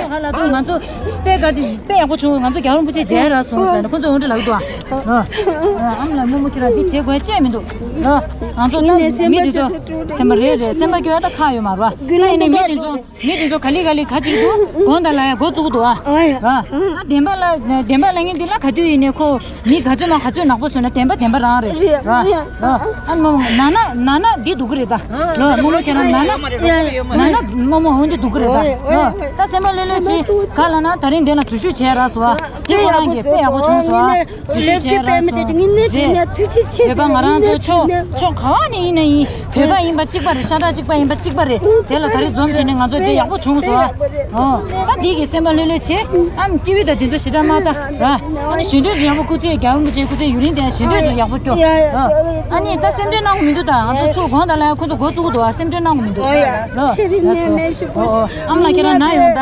ང་ལ་དུ་ང་ཚོ་དཔེ་ག་དེ་དཔེ་ཡག་པོ་བྱུང་། ང་ཚོ་རྒྱལ་བ་རིན་པོ་ཆེ་མཇལ་རག་སོང་ཟེར་ནས་ཁོ་ཚོ་འོང་འདྲ་ལབ་འདུག་ཨ་ཨ་མ་ལ་རྨོ་མོ་ཁྱེད་རང་འདི་བྱེད་དགོས་ཅེས་མི་འདུག་ཨ་ང་ཚོ་ད་མི་འདི་ཚོ་སེམས་པ་རེ་རེ་སེམས་པ་སྐྱོ་ད་ཁག་ཡོད་མ་རེད་བ། ད་ཡིན་ནའི་མི་འདི་ཚོ། མི་དེ་ཚོ་ག་ལེ་ག་ལེ་ག་ཅིག་འདུག་དགོངས་དག་ལ་ཡ་འགོ་བཙུགས་འདུག་ཨ། ཨ་བདེན་པ་ལ་བདེན་པ་ལ་ངས་འདི་ལ་ག་དུས་ཡིན་ནའི་ཁོ་མི་ག་ཚོད་ན་ག་ཚོད་ནག་པོ་བཟོས་ན་བདེན་པ་བདེན་པ་རང་རེད་ར། ཨ་ནོ་ན་ན་ན་ན་འདི་འདུག་གི་རེད་ད། ལོ་རྨོ་མོ་ཁྱེད་རང་ན་ན་ན་ན་རྨོ་མོ་འོན་འདི་འདུག་གི་རེད་ད། ལོ་ད་སེམས་པ་ལྷོད་ལྷོད་བྱེད་ག་ལ་ན་ད་རིང་འདི་ལ་འཛུལ་ཞུགས་བྱས་ར་སོ་ཨ། དེ་ཁོ་རང་གིས་དཔེ་ཡག་པོ་བྱུང་སོ་ཨ། འཛུལ་ཞུགས་བྱས་ར་སོ། རྗེས་བོད་པ་ང་རང་ཚོ་ཕྱོགས་ཕྱོགས་ག་བ་ནས་ཡིན་ན་ཡིན། བོད་པ་ཡིན་པ་གཅིག་པ་རེད། ཤ་ཁྲག་གཅིག་པ་ཡིན་པ་གཅིག་པ་རེད། དེ་ལ་ད་རེས་འཛོམས་བྱས་ནས་ང་ཚོ་དེ་ཡག་པོ་བྱུང་སོང་ཨ། ཨོ། ད་འདི་གི་སེམས་པ་ལྷོད་ལྷོད་བྱེད། ཨ་ནི་ཊི་བི་དང་དེ་ཚོ་ཞེ་དྲག་མ་ལྟ་ར། ཨ་ནི་ཞལ་འདོན་ཡག་པོ་སྐུ་ཚེ་རྒྱལ་བ་རིན་པོ་ཆེ་སྐུ་ཚེ་ཡུན་རིང་དང་ཞལ་འདོན་ཚོ་ཡག་པོ་སྐྱོ། ཨ་ནི་ད་སེམས་ཁྲལ་གནང་གི་མི་འདུག་ད་ང་ཚོ་ཚུར་དགོངས་དག་ལ་ཁོ་ཚོ་འགོ་བཙུགས་འདུག་ཨ། སེམས་ཁྲལ་གནང་གི་མི་འདུག་ལོ། ཨོ་ཨོ། ཨ་མ་ལགས་ཁྱེད་རང་ན་ཡོང་ད།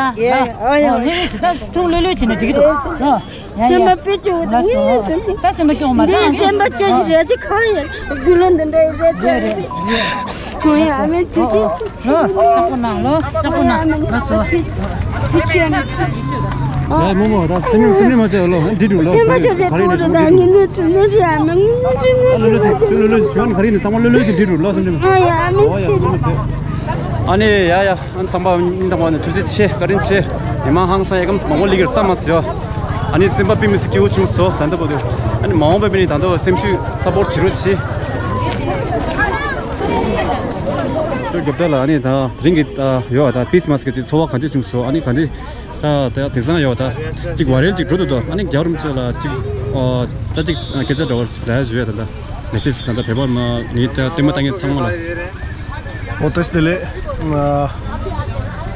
ཨོ་ལྷོད་ལྷོད་བྱེད། ད་ཐུགས་ལྷོད་ལྷོད་བྱེད་ན་འགྲིག་གི་འདུག་ལོ། ཡ་ཡ། སེམས་པ་དཔེ་སྐྱོ་བོ་དང་ངེས་ངེས་དོན་ད་སེམས་པ་སྐྱོ་མ་འདི་རེད། སེམས་པ་སྐྱོ་ཞིག་རེད་ཅིག་གང་ཡིན་རྒྱུ་ལོ་འདི་འདྲ་རེད་ཟེར་རེད། ཁོང་ཡང་ཨ་མའི་དུས་ཚོད་ཅིག་ལོ་ལྕགས་པོ་ནང་ལོ་ལྕགས་པོ་ནང་ལོ་སོ། དུས་ཆེན་ཅིག་ཡ་མོ་མོ་ད་སེམས་སེམས་མ་བྱས་ལོ་འདི་འགྲུབ་ལོ། སེམས་པ་སྐྱོ་ཟེར་གོ་རེད་ད་ངེས་ནས་གྲུབ་ནས་རེད། ཨ་མ་ངེས་ནས་གྲུབ་ནས་སེམས་པ་སྐྱོ། ལོ་ལོ་ཞིག་ཁ་རེ་ནས་ཚང་མ་ལོ་ལོ་ཞིག་འགྲིག་འགྲུབ་ལོ་སེམས་ཁྲལ་མ། ཨ་ཡ་ཨ་མའི་ཚེ་རིང་། ཨ་ནི་ཡ་ཡ། ཨ་ནི་ཚང་མ་སྙིང་ཐག་པ་ནས་ཐུགས་རྗེ་ཆེ། བཀའ་དྲིན་ཆེ། མི་མང་ཧང་སང་ཡ་གམ་མང་པོ་ལི་གིར་བསམ་མ་སོང་། ཨ་ནི་སེམས་པ་དཔེ་མི་སྲིད་སྐྱིད་པོ་བྱུང་སོང་། ད་ལྟ་བར་དུ། ཨ་ནི་མ་འོངས་པ་པའི་ནི་ད་ལྟ་བར་སེམས་ཤུགས་སཔོར་བྱེད་རོགས་གྱིས། ཅོ་རྒྱབ་ད་ལ། ཨ་ནི་ད་དེ་རིང་གི་ད་ཡོད་ད་པིས་མ་སི་གི་ཚོར་བ་ག་འདྲ་བྱུང་སོང་། ཨ་ནི་ག་འདྲ་ད་ད་དེང་སང་ཡོད་ད་ཅིག་བ་རེལ་ཅིག་འགྲོ་འདུག་ད། ཨ་ནི་རྒྱ་རུམ་ཅོ་ལ་ཅིག་ཨོ་ཅ་ཅིག་སྐད་ཆ་འདྲ་བོ་ཅིག་ལ་ཡ་ཞུ་ཡ་ད་ད། ལས་བྱེད་ད་ལྟ་བོད་པ་མ་ངའི་ལྟད་མོ་ལྟ་མཁན་ཚང་མ་ལ། ཨོ་བཀྲ་ཤིས་བདེ་ལེགས། ཨ།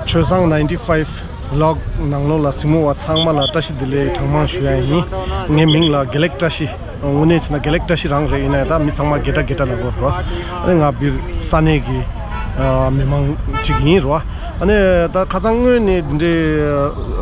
ཆོས་བཟང་ninety five vlog ནང་ལོགས་ལ་གཟིགས་མོ་བ་ཚང་མ་ལ་བཀྲ་ཤིས་བདེ་ལེགས་གྲངས་མང་ཞུ་ཡ་ཡིན། ངའི་མིང་ལ་དགེ་ལེགས་བཀྲ་ཤིས། དངོས་གནས་བྱས་ན་དགེ་ལེགས་བཀྲ་ཤིས་རང་རེད། ཡིན་ན་ཡང་ད་མི་ཚང་མ་དགེ་ཁྲ་དགེ་ཁྲ་ལབ་དགོས་རེད་བ། ཨ་ནི་ང་སྦིར་ས་གནས་ཀྱི་ཨ་མི་མང་ཅིག་ཡིན་རེད་བ། ཨ་ནི་ད་ཁ་སང་སྔོན་ནས་འདི་འདྲའི་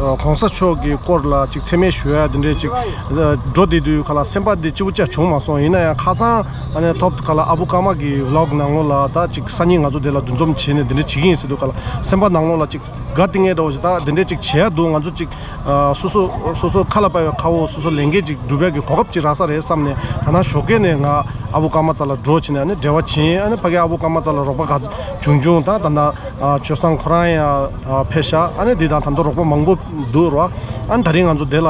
ཨ་གོང་ས་མཆོག་གི་སྐོར་ལ་ཅིག་མཚན་སྨད་ཞུ་ཡ་འདི་འདྲའི་ཅིག་ཨ་འགྲོ་བསྡད་དུས་ཁ་ལ་སེམས་པ་འདི་སྐྱིད་པོ་ཅིག་བྱུང་མ་སོང་། ཡིན་ན་ཡང་ཁ་སང་ཨ་ནི་ཐོབ་ཁ་ལ་ཨ་བུ་ཀརྨ་གི་vlog ནང་ལོགས་ལ་ད་ཅིག་སང་ཉིན་ང་ཚོ་འདི་ལ་འདུ་འཛོམས་བྱས་ནས་འདི་འདྲ་བྱེད་ཀྱི་ཡིན་ཟེར་དུས་ཁ་ལ་སེམས་པ་ནང་ལོགས་ལ་ཅིག་དགའ་སྟེ་ངས་འདྲ་བོ་ཞིག་ད་འདི་འདྲས་ཅིག་བྱེད་ཡ་འདུག་ང་ཚོ་ཅིག་ཨ་སོ་སོ་སོ་སོ་ཁ་ལ་པ་བའི་ཁ་བོ་སོ་སོ་ལས་འགན་ཅིག་སྒྲུབ་ཡ་གི་གོ་སྐབས་ཅིག་རག་ས་རེད་བསམ་ནས། ད་ནང་ཞོགས་ཀས་ནས་ང་ཨ་བུ་ཀརྨ་རྩ་ལ་འགྲོ་བྱས་ནས་ཨ་ནི་འབྲེལ་བ་བྱིན། ཨ་ནི་ཕ་གི་ཨ་བུ་ཀརྨ་རྩ་ལ་རོགས་པ་ག་བྱུང་བྱུང་། ད་ད་ལྟ་ཨ་ཆོས་བཟང་ཁོ་རང་ཡང་ཨ་ཕེབས་ཤག་ཨ་ནི་འདི་དང་ད་ལྟ་རོགས་པ་མང་པོ་འདུག་རོ། ཨ་ནི་ད་རིང་ང་ཚོ་འདི་ལ་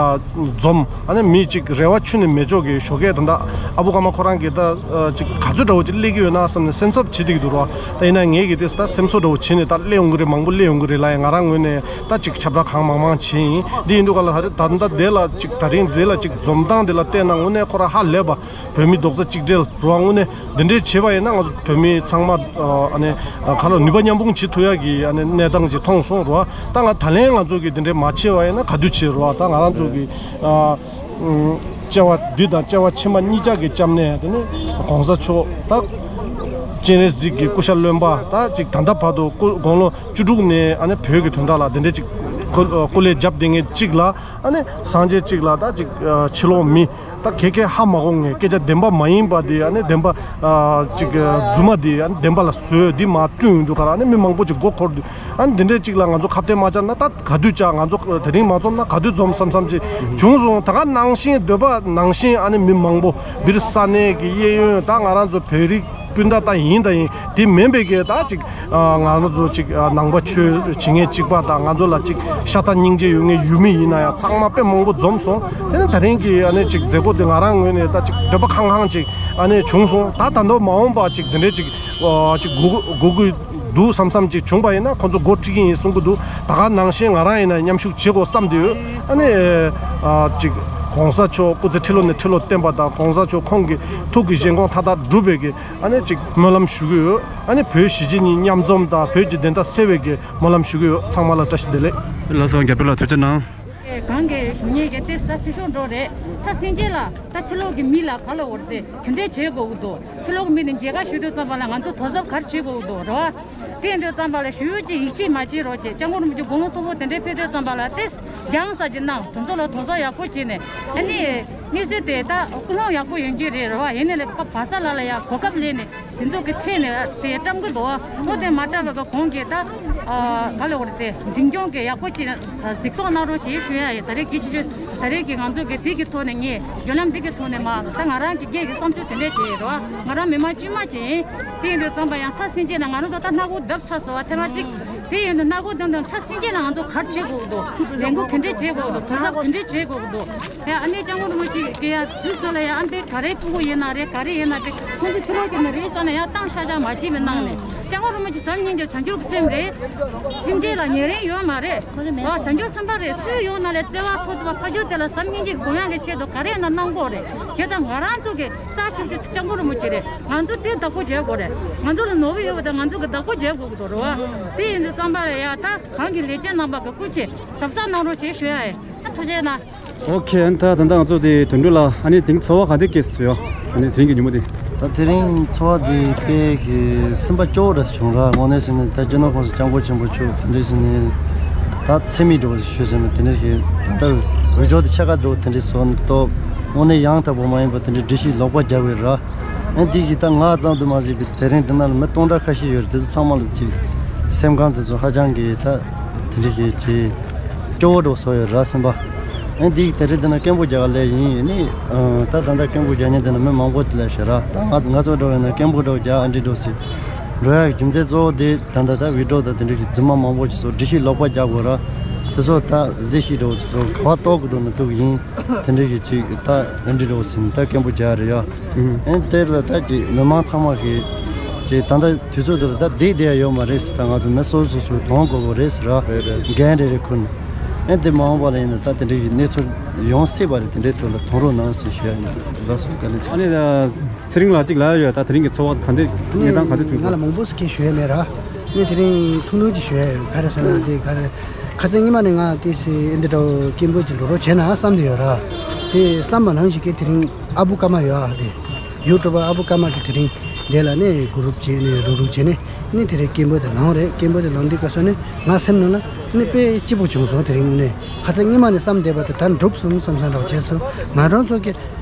འཛོམས། ཨ་ནི་མི་ཅིག་རེ་བ་ཁྱོན་ནས་མེད་ཅོག་གི་ཞོགས་ཀས་ད་ལྟ་ཨ་བུ་ཀརྨ་ཁོ་རང་གིས་ད་ཨ་ཅིག་ག་ཚོད་འདྲ་བོ་ཅིག་སླེབས་ཀྱི་ཡོད་ན་བསམ་ནས་སེམས་འཚབ་བྱེད་བསྡད་ཀྱི་འདུག་རོ། ད་ཡིན་ན་ངས་གི་དེ་ད་སེམས་གསོ་འདྲ་བོ་བྱས་ནས་ད་སླེབས་ཡོང་གི་རེད། མང་པོ་སླེབས་ཡོང་གི་རེད་ལབ་ཡ་ང་རང་ངོས་ནས་ད་ཅིག་ཁྱབ་བསྒྲགས་གང་མང་མང་བྱས་ཡིན། འདི་ཡིན་དུས་ག་ལ་ད་རེས་ད་ལྟ་དེ་ལ་ཅིག་ད་རིང་དེ་ལ་ཅིག་འཛོམས་སྟངས་དེ་ལ་བལྟས་ན་དངོས་གནས་ཁོ་རང་ཧ་ལས་པ། བོད་མི་རྡོག་རྩ་གཅིག་སྒྲིལ་རུ་དངོས་གནས་འདི་འདྲའི་བྱས་པ་ཡིན་ན་ང་ཚོ་བོད་མི་ཚང་མ་ཨ་ནི་ཁ་ལོ་ནུས་པ་མཉམ་སྤུངས་བྱེད་ཐུབ་ཡ་གི་ཨ་ནི་གནས་སྟངས་ཅིག་མཐོང་སོང་རུ། ད་ང་ད་ལན་ང་ཚོ་གི་འདི་འདྲའི་མ་བྱས་པ་ཡིན་ན་ག་དུས་བྱེད་རུ། ད་ང་རང་ཚོ་གི་ཨ་ཨུམ་བཅར་བ་འདི་དང་བཅར་བ་ཕྱི་མ་གཉིས་ཆ་གི་བཅར་ནས་དེ་ནི་གོང་ས་མཆོག་ད་སྤྱན་རས་གཟིགས་ཀྱི་སྐུ་ཤ་རློན་པ་ད་ཅིག་ད་ལྟ་བར་དུ་སྐུ་དགུང་ལོ་བཅུ་དྲུག་ནས་ཨ་ནི་བོད་ཀྱི་དོན་དག་ལ་དེ་འདྲའི་ཅིག་སྐུ་སྐུ་ལས་བརྒྱབ་བསྡད་མཁན་གཅིག་ལ། ཨ་ནི་སངས་རྒྱས་གཅིག་ལ་ད་ཅིག་ཨ་ཕྱི་ལོགས་མི་ད་གེ་གེ་ཧ་མ་གོ་མཁན་སྐད་ཆ་བདེན་པ་མ་ཡིན་པ་དེ་ཨ་ནི་བདེན་པ་ཨ་ཅིག་ཨ་རྫུན་མ་དེ་ཨ་ནི་བདེན་པ་ལ་བཟོས་འདི་མ་བསྐྲུན་ཡོང་དུས་ག་ལ་ཨ་ནི་མི་མང་པོ་ཅིག་མགོ་འཁོར་དུས། ཨ་ནི་འདི་འདྲའི་གཅིག་ལ་ང་ཚོ་ཁ་གཏད་མ་བཅག་ན་ད་ག་དུས་བཅག་ང་ཚོ་དེ་རིང་མ་འཛོམས་ན་ག་དུས་འཛོམས་བསམ་བསམ་ཅིག་བྱུང་སོང་། ད་ག་ནང་བཞིན་འདོད་པ་ནང་བཞིན་ཨ་ནི་མི་མང་པོ་སྦིར་ས་གནས་ཀྱི་གཡས་གཡོན་ད་ང་རང་ཚོ་བོད་རིགས་སྤུན་ཟླ་ད་ཡིན་ད་ཡིན་དེ་མིན་པའི་གི་ད་ཅིག་ཨ་ང་རང་ཚོ་ཅིག་ཨ་ནང་པ་ཆོས་བྱེད་མཁན་གཅིག་པ་དང་ང་ཚོ་ལ་ཅིག་ཤ་ཚ་སྙིང་རྗེ་ཡོད་མཁན་ཡུལ་མི་ཡིན་ན་ཡང་ཚང་མ་དཔེ་མང་པོ་འཛོམས་སོང་། དེ་ནི་ད་རིང་གི་ཨ་ནི་ཅིག་མཛད་སྒོ་དེ་ང་རང་ངོས་ནས་ད་ཅིག་འདོད་པ་ཁེངས་ཁེངས་ཅིག་ཨ་ནི་བྱུང་སོང་། ད་ད་དུང་མ་འོངས་པ་ཅིག་དེ་འདྲའི་ཅིག་ཨ་ཅིག་སྒུག་སྒུག་དགོས་འདུག་བསམ་བསམ་ཅིག་བྱུང་པ་ཡིན་ན་ཁོང་ཚོ་འགོ་ཁྲིད་ཀྱི་ཡིན་གསུང་གི་འདུག་ད་ག་ནང་བཞིན་ང་རང་ཡིན་ན་མཉམ་ཞུགས་བྱེད་དགོས་བསམ་བསྡད་ཡོད། ཨ་ནི་ཨ་ཅིག་གོང་ས་མཆོག་སྐུ་ཚེ་ཁྲི་ལོ་ནས་ཁྲི་ལོ་བརྟན་པ་དང་གོང་ས་མཆོག་ཁོང་གི་ཐུགས་ཀྱི་བཞེད་དགོངས་མཐའ་དག་འགྲུབ་པའི་གི་ཨ་ནི་ཅིག་སྨོན་ལམ་ཞུ་གི་ཡོད། ཨ་ནི་བོད་གཞིས་བྱེས་གཉིས་མཉམ་འཛོམས་དང་བོད་ཀྱི་བདེན་མཐའ་གསལ་བའི་གི་སྨོན་ལམ་ཞུ་གི་ཡོད། ཚང་མ་ལ་བཀྲ་ཤིས་བདེ་ལེགས། ལགས་སོ། རྒྱ་བོད་ལ་ཐུགས་རྗེ་གནང་། གང་གི་ཞུ་ཉེས་ཀྱི་ཏེ་ས་ཆུ་ཤོག་འགྲོ་རེད། ད་སེམས་ཅན་ལ་ད་ཕྱི་ལོགས་ཀྱི་མི་ལ་ག་ལ་འོར་ཏེ་དེ་འདྲས་བྱེད་དགོས་ཀྱི་འདུག་ཕྱི་ལོགས་མི་ནི་མཇལ་ཁ་ཞུ་དུས་ཙམ་པ་ལ་ང་ཚོ་དོ་གཟབ་ག་རེ་བྱེད་དགོས་ཀྱི་འདུག་རེད་བ། དེ་ཡིན་དུས་ཙམ་པ་ལ་ཞུ་ཡུལ་གྱི་ཡིད་ཆེས་མ་བྱེད་རོགས་བྱེད། སྐྱབས་མགོན་རིན་པོ་ཆེ་དགུང་ལོ་མཐོ་པོ་དེ་འདྲས་ཕེབས་དུས་ཙམ་པ་ལ་ཏེ་སྦྱང་ས་ཅིག་གནང་། དེ་ཚོ་ལ་དོ་གཟབ་ཡག་པོ་བྱས་ནས་ཨ་ནི་གནས་ཚུལ་དེ་ད་ཀུན་སློང་ཡག་པོ་ཡོང་གི་རེད་རེད་བ། ཡིན་ནའི་ལས་ཕ་བ་ས་ལ་ལ་ཡ་གོ་སྐབས་ལེན་ནས། དེ་ཚོ་གི་ཚེ་ནས་དེ་བཀྲམ་གི་འདུག་འོ་དེ་མ་བཀྲམ་པའི་གོང་གི་ད་ག་ལ་འོ་དེ་འཛིན་སྐྱོང་གི་ཡག་པོ་ཅིག་གཟིགས་རྟོག་གནང་རོགས་བྱེད་ཞུ་ཡ་ཡིན། ད་རེས་ཀྱི་ཆུ་ཆུ་ད་རེས་ཀྱི་ང་ཚོ་གི་དེ་གི་ཐོག་ནས་ངས་བརྒྱུད་ལམ་དེ་གི་ཐོག་ནས་མ་ད་ང་རང་གི་སྒེར་གྱི་བསམ་ཚུལ་དེ་འདྲས་བྱས་ཡོད་རེད་བ། ང་རང་མི་མང་དཀྱུས་མ་ཅིག་ཡིན། དེ་ཡིན་དུས་ཙམ་པ་ཡང་ཐག་སེང་ཅན་ན་ང་རང་ཚོ་ད་སྣ་སྒོ་བརྡབ་ཚར་སོང་བ་ཐེངས་མ་གཅིག་དེ་ཡིན་དུས་སྣ་སྒོ་བརྡབ་དུས་ཐག་སེང་ཅན་ན་ང་ཚོ་ག་རེ་བྱེད་དགོས་འདུག་ལས་འགུལ་ག་འདྲས་བྱེད་དགོས་འདུག་དོ་གཟབ་ག་འདྲས་བྱེད་དགོས་འདུག་དེ་ཨ་ནེ་སྐྱབས་མགོན་རིན་པོ་ཆེ་གི་ཡ་ཚུལ་སོགས་ལ་ཡ་ཨ་འདི་ག་རེ་ཕུང་པོ་ཡིན་ན་རེད། ག་རེ་ཡིན་ན་རེད། ཁོང་ཚོ་ཕྱི་ལོགས་ཀྱི་ནི་རེད་ས་ན་ཡ་བཏང་ཤ་ཤ་མ་བྱེད་པའི་ནང་ནས་སྐྱབས་མགོན་རིན་པོ་ཆེ་ཟབ་སྙིང་རྗེ་བྱང་ཆུབ་ཀྱི་སེམས་རེད། སེམས་ཅན་ལ་ཉེ་རིང་ཡོད་མ་རེད། ཨ་བྱང་ཆུབ་སེམས་དཔའ་རེད། སུ་ཡོང་ན་ལས་བརྩེ་བ་ཐོག་ཚུད་པ་ཕ་ཆོས་དེ་ལ་ཟབ་སྙིང་རྗེ་གི་དགོངས་ཡངས་ཀྱི་ཆེད་དུ་ག་རེ་ཡིན་ན་གནང་དགོས་རེད། བྱས་ཙང་ང་རང་ཚོ་གི་རྩ་ཆེ་ཆེ་སྐྱབས་མགོན་རིན་པོ་ཆེ་རེད། ང་ཚོ་དེ་བདག་པོ་བྱེད་དགོས་རེད། ང་ཚོ་ལ་ནོར་བུ་ཡོད་པ་དང་ང་ཚོ་གི་བདག་པོ་བྱེད་དགོས་ཀྱི་འདུག་རེད་བ། དེ་ཡིན་དུས་ཙམ་པ་ལ་ཡ་ད་གང་གི་ལས་བྱེད་རྣམ་པ་གི་སྐུ་མཁྱེན་གཟབ་གཟབ་གནང་རོགས་བྱེད་ཞུ་ཡ་ཡིན། ད་ཐུགས་རྗེ་གནང་། ཨོ་ཁེ། ཨ་ནི་ད་ད་ལྟ་ང་ཚོ་དེ་དོན་གྲུབ་ལགས་ཨ་ནི་དེང་ཚོར་བ་ག་འདྲ་སྐྱེས་སོང་ཡོད། ཨ་ནི་དེ་རིང་གི་ཉིན་མོ་དེ། ད་དེ་རིང་ཚོར་བ་དེ་དཔེ་གི་སེམས་པ་སྐྱོ་བོ་འདྲ་ཞིག་བྱུང་ར། དངོས་གནས་ཟེར་ན་ད་སྤྱི་ནོར་༸གོང་ས་༸སྐྱབས་མགོན་ཆེན་པོ་མཆོག་དེ་འདྲ་ཞིག་ནས་ད་མཚན་སྨད་འདྲ་བོ་ཞིག་ཞུས་ཟེར་ན་དེ་འདྲ་ཞིག་ད་ལྟ་འུད་སྒྲོག་དེ་ཆ་ག་འདྲ་བོ་དེ་འདྲ་བཟོ་ན་ཏོ། དངོས་གནས་ཡང་དག་པོ་མ་ཡིན་པ་དེ་འདྲ་སྒྲིག་གཞི་ལོག་པ་རྒྱབ་པའི་ར། ཨ་འདི་གི་ད་ང་ཙམ་དུ་མ་ཟད་པའི་དེ་རིང་འདི་ན་ལ་མི་སྟོང་ཕྲག་ཁ་ཤས་ཡོད་རེད། དེ་ཚོ་ཚང་མ་ལ་ཅིག་སེམས་ཁམས་དེ་ཚོ་ཧ་ཅང་གི་ད་དེ་འདྲ་ཞིག་ཅིག་སྐྱོ་བོ་འདྲ་བོ་བཟོ་ཡོད་ར་སེམས་པ། ཨ་འདི་གི་དེ་རིང་འདི་ན་སྐད་འབོད་རྒྱག་ག་སླེབས་ཡིན། ཨ་ནི་ད་ད་ལྟ་སྐད་འབོད་རྒྱག་མཁན་འདི་ན་མི་མང་པོ་ཅིག་སླེབས་ཤག་ར། ད་ང་ང་ཚོ་འདྲ་བོ་ཡིན་ན་སྐད་འབོད་འདྲ་བོ་རྒྱག་ཨ་འདྲ་འདྲ་བོ་ཟེར། འགྲོ་ཡག་རྒྱུ་མཚན་གཙོ་བོ་དེ་ད་ལྟ་ད་བི་ཌི་ཡོ་དང་དེ་འདྲ་གི་རྫུན་མ་མང་པོ་ཞིག་སོགས་འགྲེལ་བཤད་ལོག་པ་རྒྱག་དགོས་ར། དེ་ཚོ་ད་གཟིགས་ཤིག་འགྲོ་ཚོ་ག་བ་གཏོགས་གི་འདུག་མི་འདུག་ཡིན། དེ་འདྲ་གི་ཅིག་ད་འདི་འདྲ་བོ་ཟིན་ད་སྐད་འབོད་རྒྱག་རེད་ཡ། ཨེ་དེ་ལ་ད་ཅིག་མི་མང་ཚང་མ་གི་ཅིག་ད་ལྟ་དུས་ཚོད་དེ་ལ་ད་བསྡད་བསྡད་ཡ་ཡོད་མ་རེད་ཟེར། ད་ང་ཚོ་མི་སོ་སོ་སོ་དོན་དགོས་པོ་རེད་ཟེར་ར། རེད་རེད། འགན་རེ་རེ་ཁུར་ནས། ཨེ་དེ་མ་འོངས་པ་ལ་ཡིན་ན་ད་དེ་འདྲ་གི་གནས་ཚུལ་ཡོང་སྲིད་པ་རེད། དེ་འདྲའི་ཐོག་ལ་གཏོང་རོགས་གནང་ཟེར་ཞུ་ཡ་ཡིན། ལགས་སོ། བཀའ་ལན་ཆེ། ཨ་ནི་ཚེ་རིང་ལགས་གཅིག་ལབ་ཡ་ཡོད། ད་དེ་རིང་གི་ཚོར་བ་ག་འདྲ་གནས་སྟངས་ག་འདྲ་བྱུང་སོང་། ང་ལ་མང་པོ་ཞིག་སྐད་ཞུ་ཡ་མེད་ར། ངས་དེ་རིང་ཐུང་ཐུང་ཅིག་ཞུ་ཡ་ཡོད། ག་རེ་ཟེར་ན་དེ་ག་རེ་ཁ་སང་ཉི་མ་ནས་ང་དེ་སི་ཨེ་འདི་འདྲ་བོ་སྐད་འབོད་ཅིག་འགྲོ་རོགས་བྱས་ན་བསམ་བསྡད་ཡོད་ར། དེ་བསམ་པ་ནང་བཞིན་གྱི་དེ་རིང་ཨ་བུ་ཀརྨ་ཡོད་ཨ། དེ་ཡུ་ཊུབ་པ་ཨ་བུ་ཀརྨ་གི་དེ་རིང་དེ་ལ་ནས་གུ་རུབ་བྱས་ནས་རུག་རུག་བྱས་ནས་ནི་དེ་རིང་སྐད་འབོད་དེ་ལངས་རེད། སྐད་འབོད་དེ་ལངས་དུས་སྐབས་སུ་ནི་ང་སེམས་ནང་ལ་ནི་དཔེ་སྐྱིད་པོ་བྱུང་སོང་། དེ་རིང་ནས་ཁ་སང་ཉི་མ་ནས་བསམ་བསྡད་པ་དེ་ད་འགྲུབ་སོང་བསམ་བསམ་འདྲ་བོ་བྱས་སོང་། ང་རང་ཚོ་གི་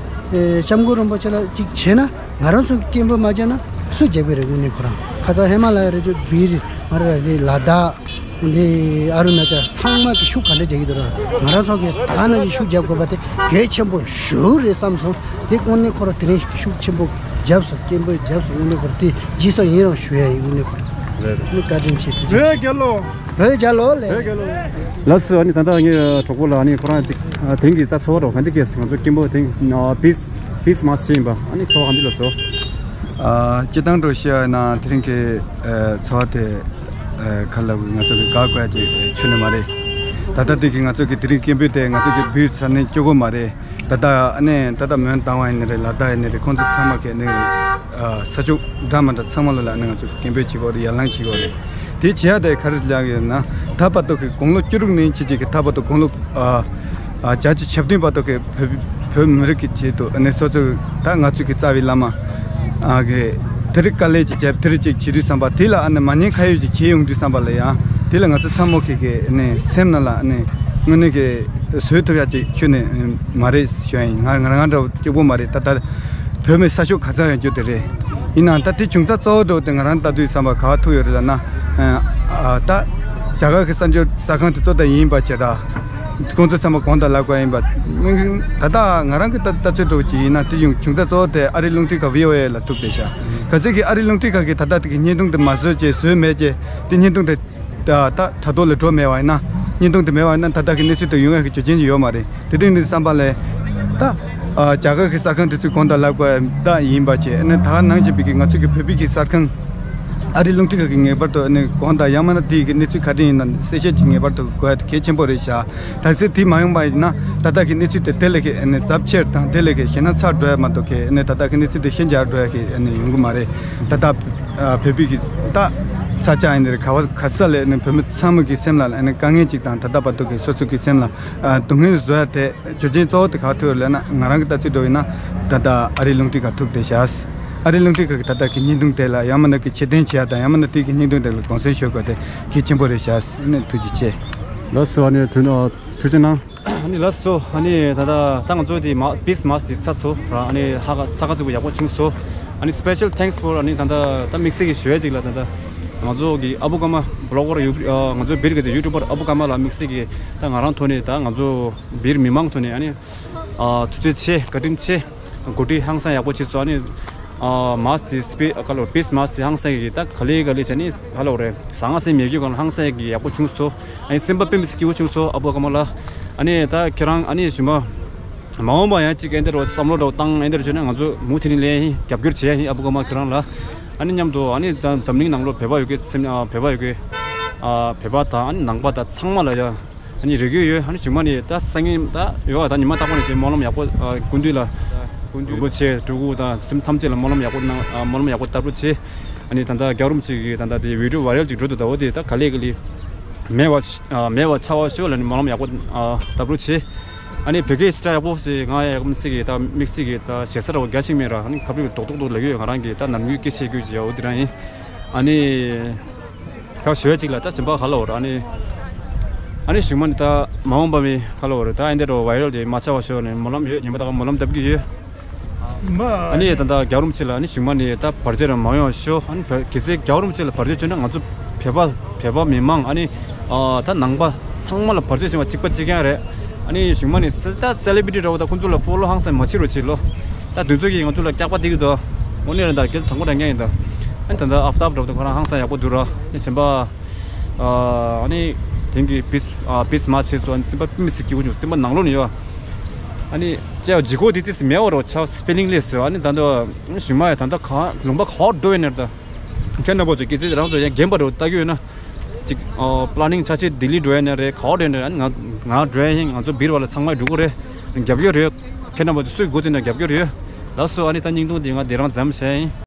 ཨེ་སྐྱབས་མགོན་རིན་པོ་ཆེ་ལ་གཅིག་བྱས་ན་ང་རང་ཚོ་གི་སྐད་འབོད་མ་བརྒྱབ་ན་སུ་རྒྱབ་ཀྱི་རེད། དངོས་གནས་ཁོ་རང་ཁ་སང་ཧི་མ་ལ་ཡ་རི་ཅོ་བིར་མ་ར་རི་ལ་དྭགས་འདི་ཨ་རུ་ན་ཅལ་ཚང་མ་གི་ཤུགས་ག་འདྲ་རྒྱག་གི་འདུག་ར། ང་རང་ཚོ་གི་ད་ག་ནང་བཞིན་ཤུགས་རྒྱབ་དགོས་པ་དེ་གལ་ཆེན་པོ་ཞེ་པོ་རེད་བསམ་སོང་། དེ་དངོས་གནས་ཁོ་རང་དེ་རིང་ཤུགས་ཆེན་པོ་རྒྱབ་སོང་། སྐད་འབོད་རྒྱབ་སོང་། དངོས་གནས་ཁོ་རང་དེ་རྗེས་སུ་ཡི་རང་ཞུ་ཡ་ཡིན། དངོས་གནས་ཁོ་རང་ནི་བཀའ་དྲིན་ཆེ། ཐུགས་རྗེ་ཆེ། བོད་རྒྱལ་ལོ། བོད་རྒྱལ་ལོ་ལེ། བོད་རྒྱལ་ལོ། ལགས་སོ། ཨ་ནི་ད་ལྟ་ངའི་གྲོགས་པོ་ལ་ཨ་ནི་ཁོ་རང་ཅིག་ཨ་དེ་རིང་གི་ད་ཚོར་བ་འདྲ་བོ་ག་འདྲ་སྐྱེས་སོང་། ང་ཚོ་སྐད་འབོད་དེ་ཨ་བིས་བིས་མ་བྱས་ཡིན་པ། ཨ་ནི་ཚོར་བ་ག་འདྲ་ལ་སོང་། ཨ་སྤྱིར་བཏང་འདྲ་བོ་བཤད་ཡ་ཡིན་ན་དེ་རིང་གི་ཨ་ཚོར་བ་དེ་ཨ་ག་ལབ་དགོས། ང་ཚོ་གི་དགའ་དགོས་ཡ་ཅིག་ཨ་ཁྱོན་ནས་མ་རེད། ད་ལྟ་དེ་གི་ང་ཚོ་གི་དེ་རིང་སྐད་འབོད་དེ་ང་ཚོ་གི་བིར་ཚ་ནན་སྐྱོ་པོ་མ་རེད། ད་ལྟ་ཨ་ནི་ད་ལྟ་མོན་རྟ་དབང་ཡིན་ནི་རེད། ལ་དྭགས་ཡིན་ནི་རེད། ཁོང་ཚོ་ཚང་མ་གི་ཨ་ནི་ཨ་ས་ཕྱོགས་འདྲ་མི་འདྲ་ཚང་མ་ལ་ལ་ཨ་ནི་ང་ཚོ་སྐད་འབོད་བྱེད་དགོས་རེད། ཡར་ལངས་བྱེད་དགོས་རེད། དེ་བྱེད་ཡ་དེ་ག་རེ་ལབ་ཡོད་ན་ད་བར་དུ་གི་དགུང་ལོ་བཅུ་དྲུག་ནས་བྱེད་ཀྱི་ད་བར་དུ་དགུང་ལོ་ཨ་ཨ་བརྒྱད་ཅུ་གྱ་བདུན་བར་དུ་གི་བོད་བོད་མི་རིགས་ཀྱི་ཆེད་དུ་ཨ་ནི་སོ་སོ་ད་ང་ཚོ་གི་རྩ་བའི་བླ་མ་ཨ་གི་དེ་རིང་དཀའ་ལས་ཅིག་བརྒྱབ། དེ་རིང་ཅིག་བྱེད་དུས་བསམ་པ་དེ་ལ་ཨ་ནི་མ་ཉེས་ཁ་གཡོགས་ཅིག་བྱེད་ཡོང་དུས་བསམ་པ་ལ་ཡང་དེ་ལ་ང་ཚོ་ཚང་མ་གི་གི་ཨ་ནི་སེམས་ནང་ལ་ཨ་ནི་དངོས་གནས་གི་བཟོད་ཐུབ་ཡ་ཅིག་ཁྱོན་ནས་མ་རེད་ཞུ་ཡ་ཡིན། ང་ང་རང་འདྲ་བོ་སྐྱོ་པོ་མ་རེད། ད་ད་བོད་མི་ས་ཕྱོགས་ག་ས་ཡོང་རྒྱུ་དེ་རེད། ཡིན་ནའང་ད་དེ་བྱུང་རྩ་གཙོ་བོ་འདྲ་བོ་དེ་ང་རང་ལྟ་དུས་བསམ་པ་ག་བ་ཐུག་ཡོད་རེད་ལབ་ན། ཨ་ད་རྒྱ་གར་གྱི་གསར་འགྱུར་གསར་ཁང་དེ་ཚོ་ད་ཡིན་པ་བྱས། ད་ཁོང་ཚོ་ཚང་མ་དགོངས་དག་ལབ་དགོས་ཡིན་པ། ད་ད་ང་རང་གི་ལྟ་ལྟ་ཚུལ་འདྲ་བོ་ཅིག་ཡིན་ན་དེ་ཡོང་བྱུང་རྩ་གཙོ་བོ་དེ་ཨ་རིའི་རླུང་འཕྲིན་ཁང་བྷི་ཨོ་ཨེ་ལ་ཐུག་བསྡད་ཤག་ག་ཚོད་ཀྱི་ཨ་རིའི་རླུང་འཕྲིན་ཁང་གི་ད་ལྟ་དེ་གི་བརྙན་ཐུང་དེ་མ་བཟོས་བྱས་བཟོས་མེད་བྱས་དེ་བརྙན་ཐུང་དེ། ད་ད་དྲ་ཐོག་ལ་འགྲོ་མེད་པ་ཡིན་ན། བརྙན་ཐུང་དེ་མེད་པ་ཡིན་ན་ད་ལྟ་གི་གནས་ཚུལ་དེ་ཡོང་ཡག་གི་རྒྱུ་རྐྱེན་ཅིག་ཡོད་མ་རེད། དེ་དུས་ནས་བསམ་པ་ལས། ད་ཨ་རྒྱ་གར་གི་གསར་ཁང་དེ་ཚོས་དགོངས་དག་ལབ་དགོས་ད་ཡིན་པ་བྱས། ཨ་ནི་ད་ག་ནང་བཞིན་པའི་གི་ང་ཚོ་གི་བོད་པའི་གི་གསར་ཁང་ཨ་རིའི་རླུང་འཕྲིན་ཁང་གི་ངེས་པར་དུ་ཨ་ནི་དགོངས་དག་ཡང་མིན་ན་དེ་གི་གནས་ཚུལ་ག་རེ་ཡིན་ན་གསལ་བཤད་ཅིག་ངེས་པར་དུ་དགོས་ཡ་དེ་གལ་ཆེན་པོ་རེད་ཤག་ད་ག་ཚོད་དེ་མ་ཡོང་པ་ཡིན་ན་ད་ལྟ་གི་གནས་ཚུལ་དེ་དེ་ལས་གི་ཨ་ནི་ཚབས་ཆེར་དང་དེ་ལས་གི་ཞེད་སྣང་ཚ་འགྲོ་ཡ་མ་གཏོགས་གི་ཨ་ནི་ད་ལྟ་གི་གནས་ཚུལ་དེ་ཞན་ཆགས་འགྲོ་ཡ་གི་ཨ་ནི་ཡོང་གི་མ་རེད། ད་ལྟ། ཨ་བོད་པའི་གི་ད་ས་ཆ་ཡིན་ནའི་ག་བ་ག་ས་ལ་ནི་བོད་མི་ཚང་མ་གི་སེམས་ལ་ནི་དཀའ་ངལ་ཅིག་དང་ད་ལྟ་བར་དུ་གི་སོ་སོ་གི་སེམས་ལ་ཨ་སྡུག་བསྔལ་བཟོ་ཡ་དེ་རྒྱུ་རྐྱེན་གཙོ་བོ་དེ་ག་ཐུག་ལབ་ན་ང་རང་གི་ལྟ་ཚུལ་འདྲ་ཡིན་ན་ད་ལྟ་ཨ་རིའི་རླུང་འཕྲིན་ཁང་ཐུག་བསྡད་ཤག་ཨ་རིའི་རླུང་འཕྲིན་ཁང་གི་ད་ལྟ་གི་བརྙན་ཐུང་དེ་ལ་ཡང་མིན་ན་གི་ཕྱིར་དྲན་བྱེད་ཡ་དང་ཡང་མིན་ན་དེ་གི་བརྙན་ཐུང་དེ་ལ་དགོངས་སེལ་ཞུ་དགོས་དེ་གལ་ཆེན་པོ་རེད་ཤག་ཨ་ནི་ཐུགས་རྗེ་ཆེ། ལགས་སོ། ཨ་ནི་ཐུགས་རྗེ་གནང་། ཨ་ནི་ལགས་སོ། ཨ་ནི་ད་ལྟ་ད་ང་ཚོ་དེ་མ་བིས་མཱས་དེ་ཚར་སོང་ར། ཨ་ནི་ཧ་ག་ཚ་ག་ཚིག་པོ་ཡག་པོ་བྱུང་སོང་། ཨ་ནི་special thanks for ཨ་ནི་ད་ལྟ་ད་དམིགས་བསལ་གྱི་ཞུ་ཡ་ཅིག་ལ་ད་ལྟ་ང་ཚོ་གི་ཨ་བུ་ཀརྨ་བི་ལོག་གར་ཡུ་ང་ཚོ་བིར་གི་ཡུ་ཊུབ་པར་ཨ་བུ་ཀརྨ་ལ་དམིགས་བསལ་གྱི་ད་ང་རང་ཐོག་ནས་ད་ང་ཚོ་བིར་མི་མང་ཐོག་ནས་ཨ་ནི་ཨ་ཐུགས་རྗེ་ཆེ། བཀའ་དྲིན་ཆེ། གོ་སྒྲིག་ཧང་སང་ཡག་པོ་བྱས་སོང་། ཨ་ནི་ཨ་མཱས་དེ་སྤེ་ག་ལོ་བིས་མཱས་དེ་ཧང་སང་གི་ད་ག་ལེ་ག་ལེ་བྱས་ནས་ག་ལོ་རེད། ཟང་ངེ་ཟིང་མེད་རྒྱུ་གང་ཧང་སང་གི་ཡག་པོ་བྱུང་སོང་། ཨ་ནི་སེམས་པ་དཔེ་མི་སྲིད་སྐྱིད་པོ་བྱུང་སོང་ཨ་བུ་ཀརྨ་ལགས། ཨ་ནི་ད་ཁྱེད་རང་ཨ་ནི་གཞུག་མ་མ་འོངས་པ་ཡང་གཅིག་ཨེ་འདྲ་བསམ་བློ་འདྲ་བཏང་ཨེ་འདྲ་བྱས་ན་ང་ཚོ་མུ་མཐུད་ནས་ལན་རྒྱབ་སྐྱོར་བྱེད་ཡ་ཡིན་ཨ་བུ་ཀརྨ་ཁྱེད་རང་ལ། ཨ་ནི་མཉམ་དུ་ཨ་ནི་འཛམ་གླིང་ནང་ལོ་བོད་པ་ཡོད་གི་སེམས་ཨ་བོད་པ་ཡོད་གི་ཨ་བོད་པ་དང་ཨ་ནི་ནང་པ་དང་ཚང་མ་ལ་ཡ། ཨ་ནི་རེ་སྐུལ་ཡོད། ཨ་ནི་གཞུག་མ་ནས་ད་སང་ཉིན་ད་ཡོད་ད་ཉི་མ་རྟག་པར་ནས་ཅིག་སྨོན་ལམ་ཡག་པོ་ཨ་སྐུ་མདུན་ལ་སྐུ་མདུན་རིན་པོ་ཆེ་སྤྲུལ་སྐུ་དང་སེམས་ཐམས་ཅད་ལ་སྨོན་ལམ་ཡག་པོ་གནང་ཨ་སྨོན་ལམ་ཡག་པོ་བཏབ་རོགས་བྱེད། ཨ་ནི་ད་ལྟ་རྒྱལ་བ་རིན་པོ་ཆེ་གི་ད་ལྟ་དེ་བི་ཌི་ཡོ་བའི་རལ་ཅིག་འགྲོ་འདུག་ད་འོ་དེ་ད་ག་ལེ་ག་ལེ་མེད་པ་ཨ་མེད་པ་ཆ་བ་ཤོག་ལ་ནི་སྨོན་ལམ་ཡག་པོ་ཨ་བཏབ་རོགས་བྱེད། ཨ་ནི་བོད་སྐད་ཞེ་དྲག་ཡག་པོ་ཞིག་ང་ཡག་མི་སྲིད་གི་ད་དམིགས་བསལ་གི་ད་ཞེ་ས་ར་བ་རྒྱ་ཞིག་མེད་ར། ཨ་ནི་ཁ་བུ་རྡོག་རྡོག་རྡོག་ལབ་ཀྱི་ཡོད། ང་རང་གི་ད་ནམ་རྒྱུན་སྐད་ཆ་བཤད་རྒྱུ་ཞིག་ཡ་འོ་དེ་རང་ཡིན། ཨ་ནི། ད་ཞུ་ཡ་གཅིག་ལ་ད་སྦྱིན་པ་ག་ལ་འོར་ཨ་ནི། ཨ་ནི་གཞུག་མ་ནི་ད་མ་འོངས་པ་མི་ག་ལ་འོར་ད་ཨེ་འདྲ་བའི་རལ་དེ་མ་ཆགས་པ་ཤོག་ནས་སྨོན་ལམ་ཡོད། ཉི་མ་ད་ག་སྨོན་ལམ་བཏབ་ཀྱི་ཡོད། ཨ་ནི་ད་ད་རྒྱལ་བ་རིན་པོ་ཆེ་ལ་ཨ་ནི་གཞུག་མ་ནི་ད་བར་ཆད་རང་མ་ཡོང་བ་ཤོག་ཨ་ནི་བོད་གལ་སྲིད་རྒྱལ་བ་རིན་པོ་ཆེ་ལ་བར་ཆད་བྱུང་ན་ང་ཚོ་བོད་པ་བོད་པ་མི་མང་ཨ་ནི་ད་ནང་པ་ཚང་མ་ལ་བར་ཆད་བྱུང་བ་གཅིག་པ་གཅིག་རྐྱང་རེད། ཨ་ནི་གཞུག་མ་ནི་ད་སེ་ལེ་བི་རི་ཊི་འདྲ་བོ་ད་ཁོང་ཚོ་ལ་ཕོ་ལོ་ཧང་སང་མ་བྱེད་རོགས་བྱེད་ལོ། ད་དུས་ཚོད་ཀྱིས་ང་ཚོ་ལ་སྐྱག་པ་སྟེར་གི་འདུག་དངོས་གནས་རེད་ད་གལ་སྲིད་དང་པོ་རང་རྐྱང་ཡིན་ད། ཨ་ནི་ད་ལྟ་ཨབ་ཏཱབ་འགྲོ་དུས་ཁོ་རང་ཧང་སང་ཡག་པོ་འདུག་ར། ཨ་ནི་བྱམས་པ། ཨ་ནི་དེང་གི་བིས་ཨ་བིས་མ་བྱས་སོང་། ཨ་ནི་སེམས་པ་དཔེ་མི་སྲིད་སྐྱིད་པོ་བྱུང་། སེམས་པ་ནང་ལོགས་ནས་ཡོད། ཨ་ནི་ཅེ་ལྗིད་ཁོག་དེ་ཙི་ཙི་མེད་པ་རོ་ཆ་ཕི་ལིང་ལེས་སོ། ཨ་ནི་ད་ལྟ་གཞུག་མ་ཡ་ད་ལྟ་ག་ལུང་པ་ག་བར་འགྲོ་ཡོད་ནར་ད། ཁྱེད་རྣམ་པ་ཚོ་སྐད་ཆ་རང་ཚོ་ཡང་རྒན་པ་རུ་ལྟ་གི་ཡོད་ན། ཅིག་ཨོ་པ་ལ་ནིང་ཆ་ཆེ་ལྡི་ལི་འགྲོ་ཡ་ན་རེད། ག་བ་འགྲོ་ཡ་ན་རེད། ང་ང་འགྲོ་ཡ་ཡིན། ང་ཚོ་བིར་བ་ལ་ཚང་མ་འགྲོ་གི་རེད། རྒྱབ་སྐྱོར་རེད། ཁྱེད་རྣམ་པ་ཚོ་སུས་འགོ་བཙུགས་ན་རྒྱབ་སྐྱོར་རེད། ལགས་སོ། ཨ་ནི་ད་བརྙན་ཐུང་འདི་ང་འདི་རང་མཚམས་བཞག་ཡིན།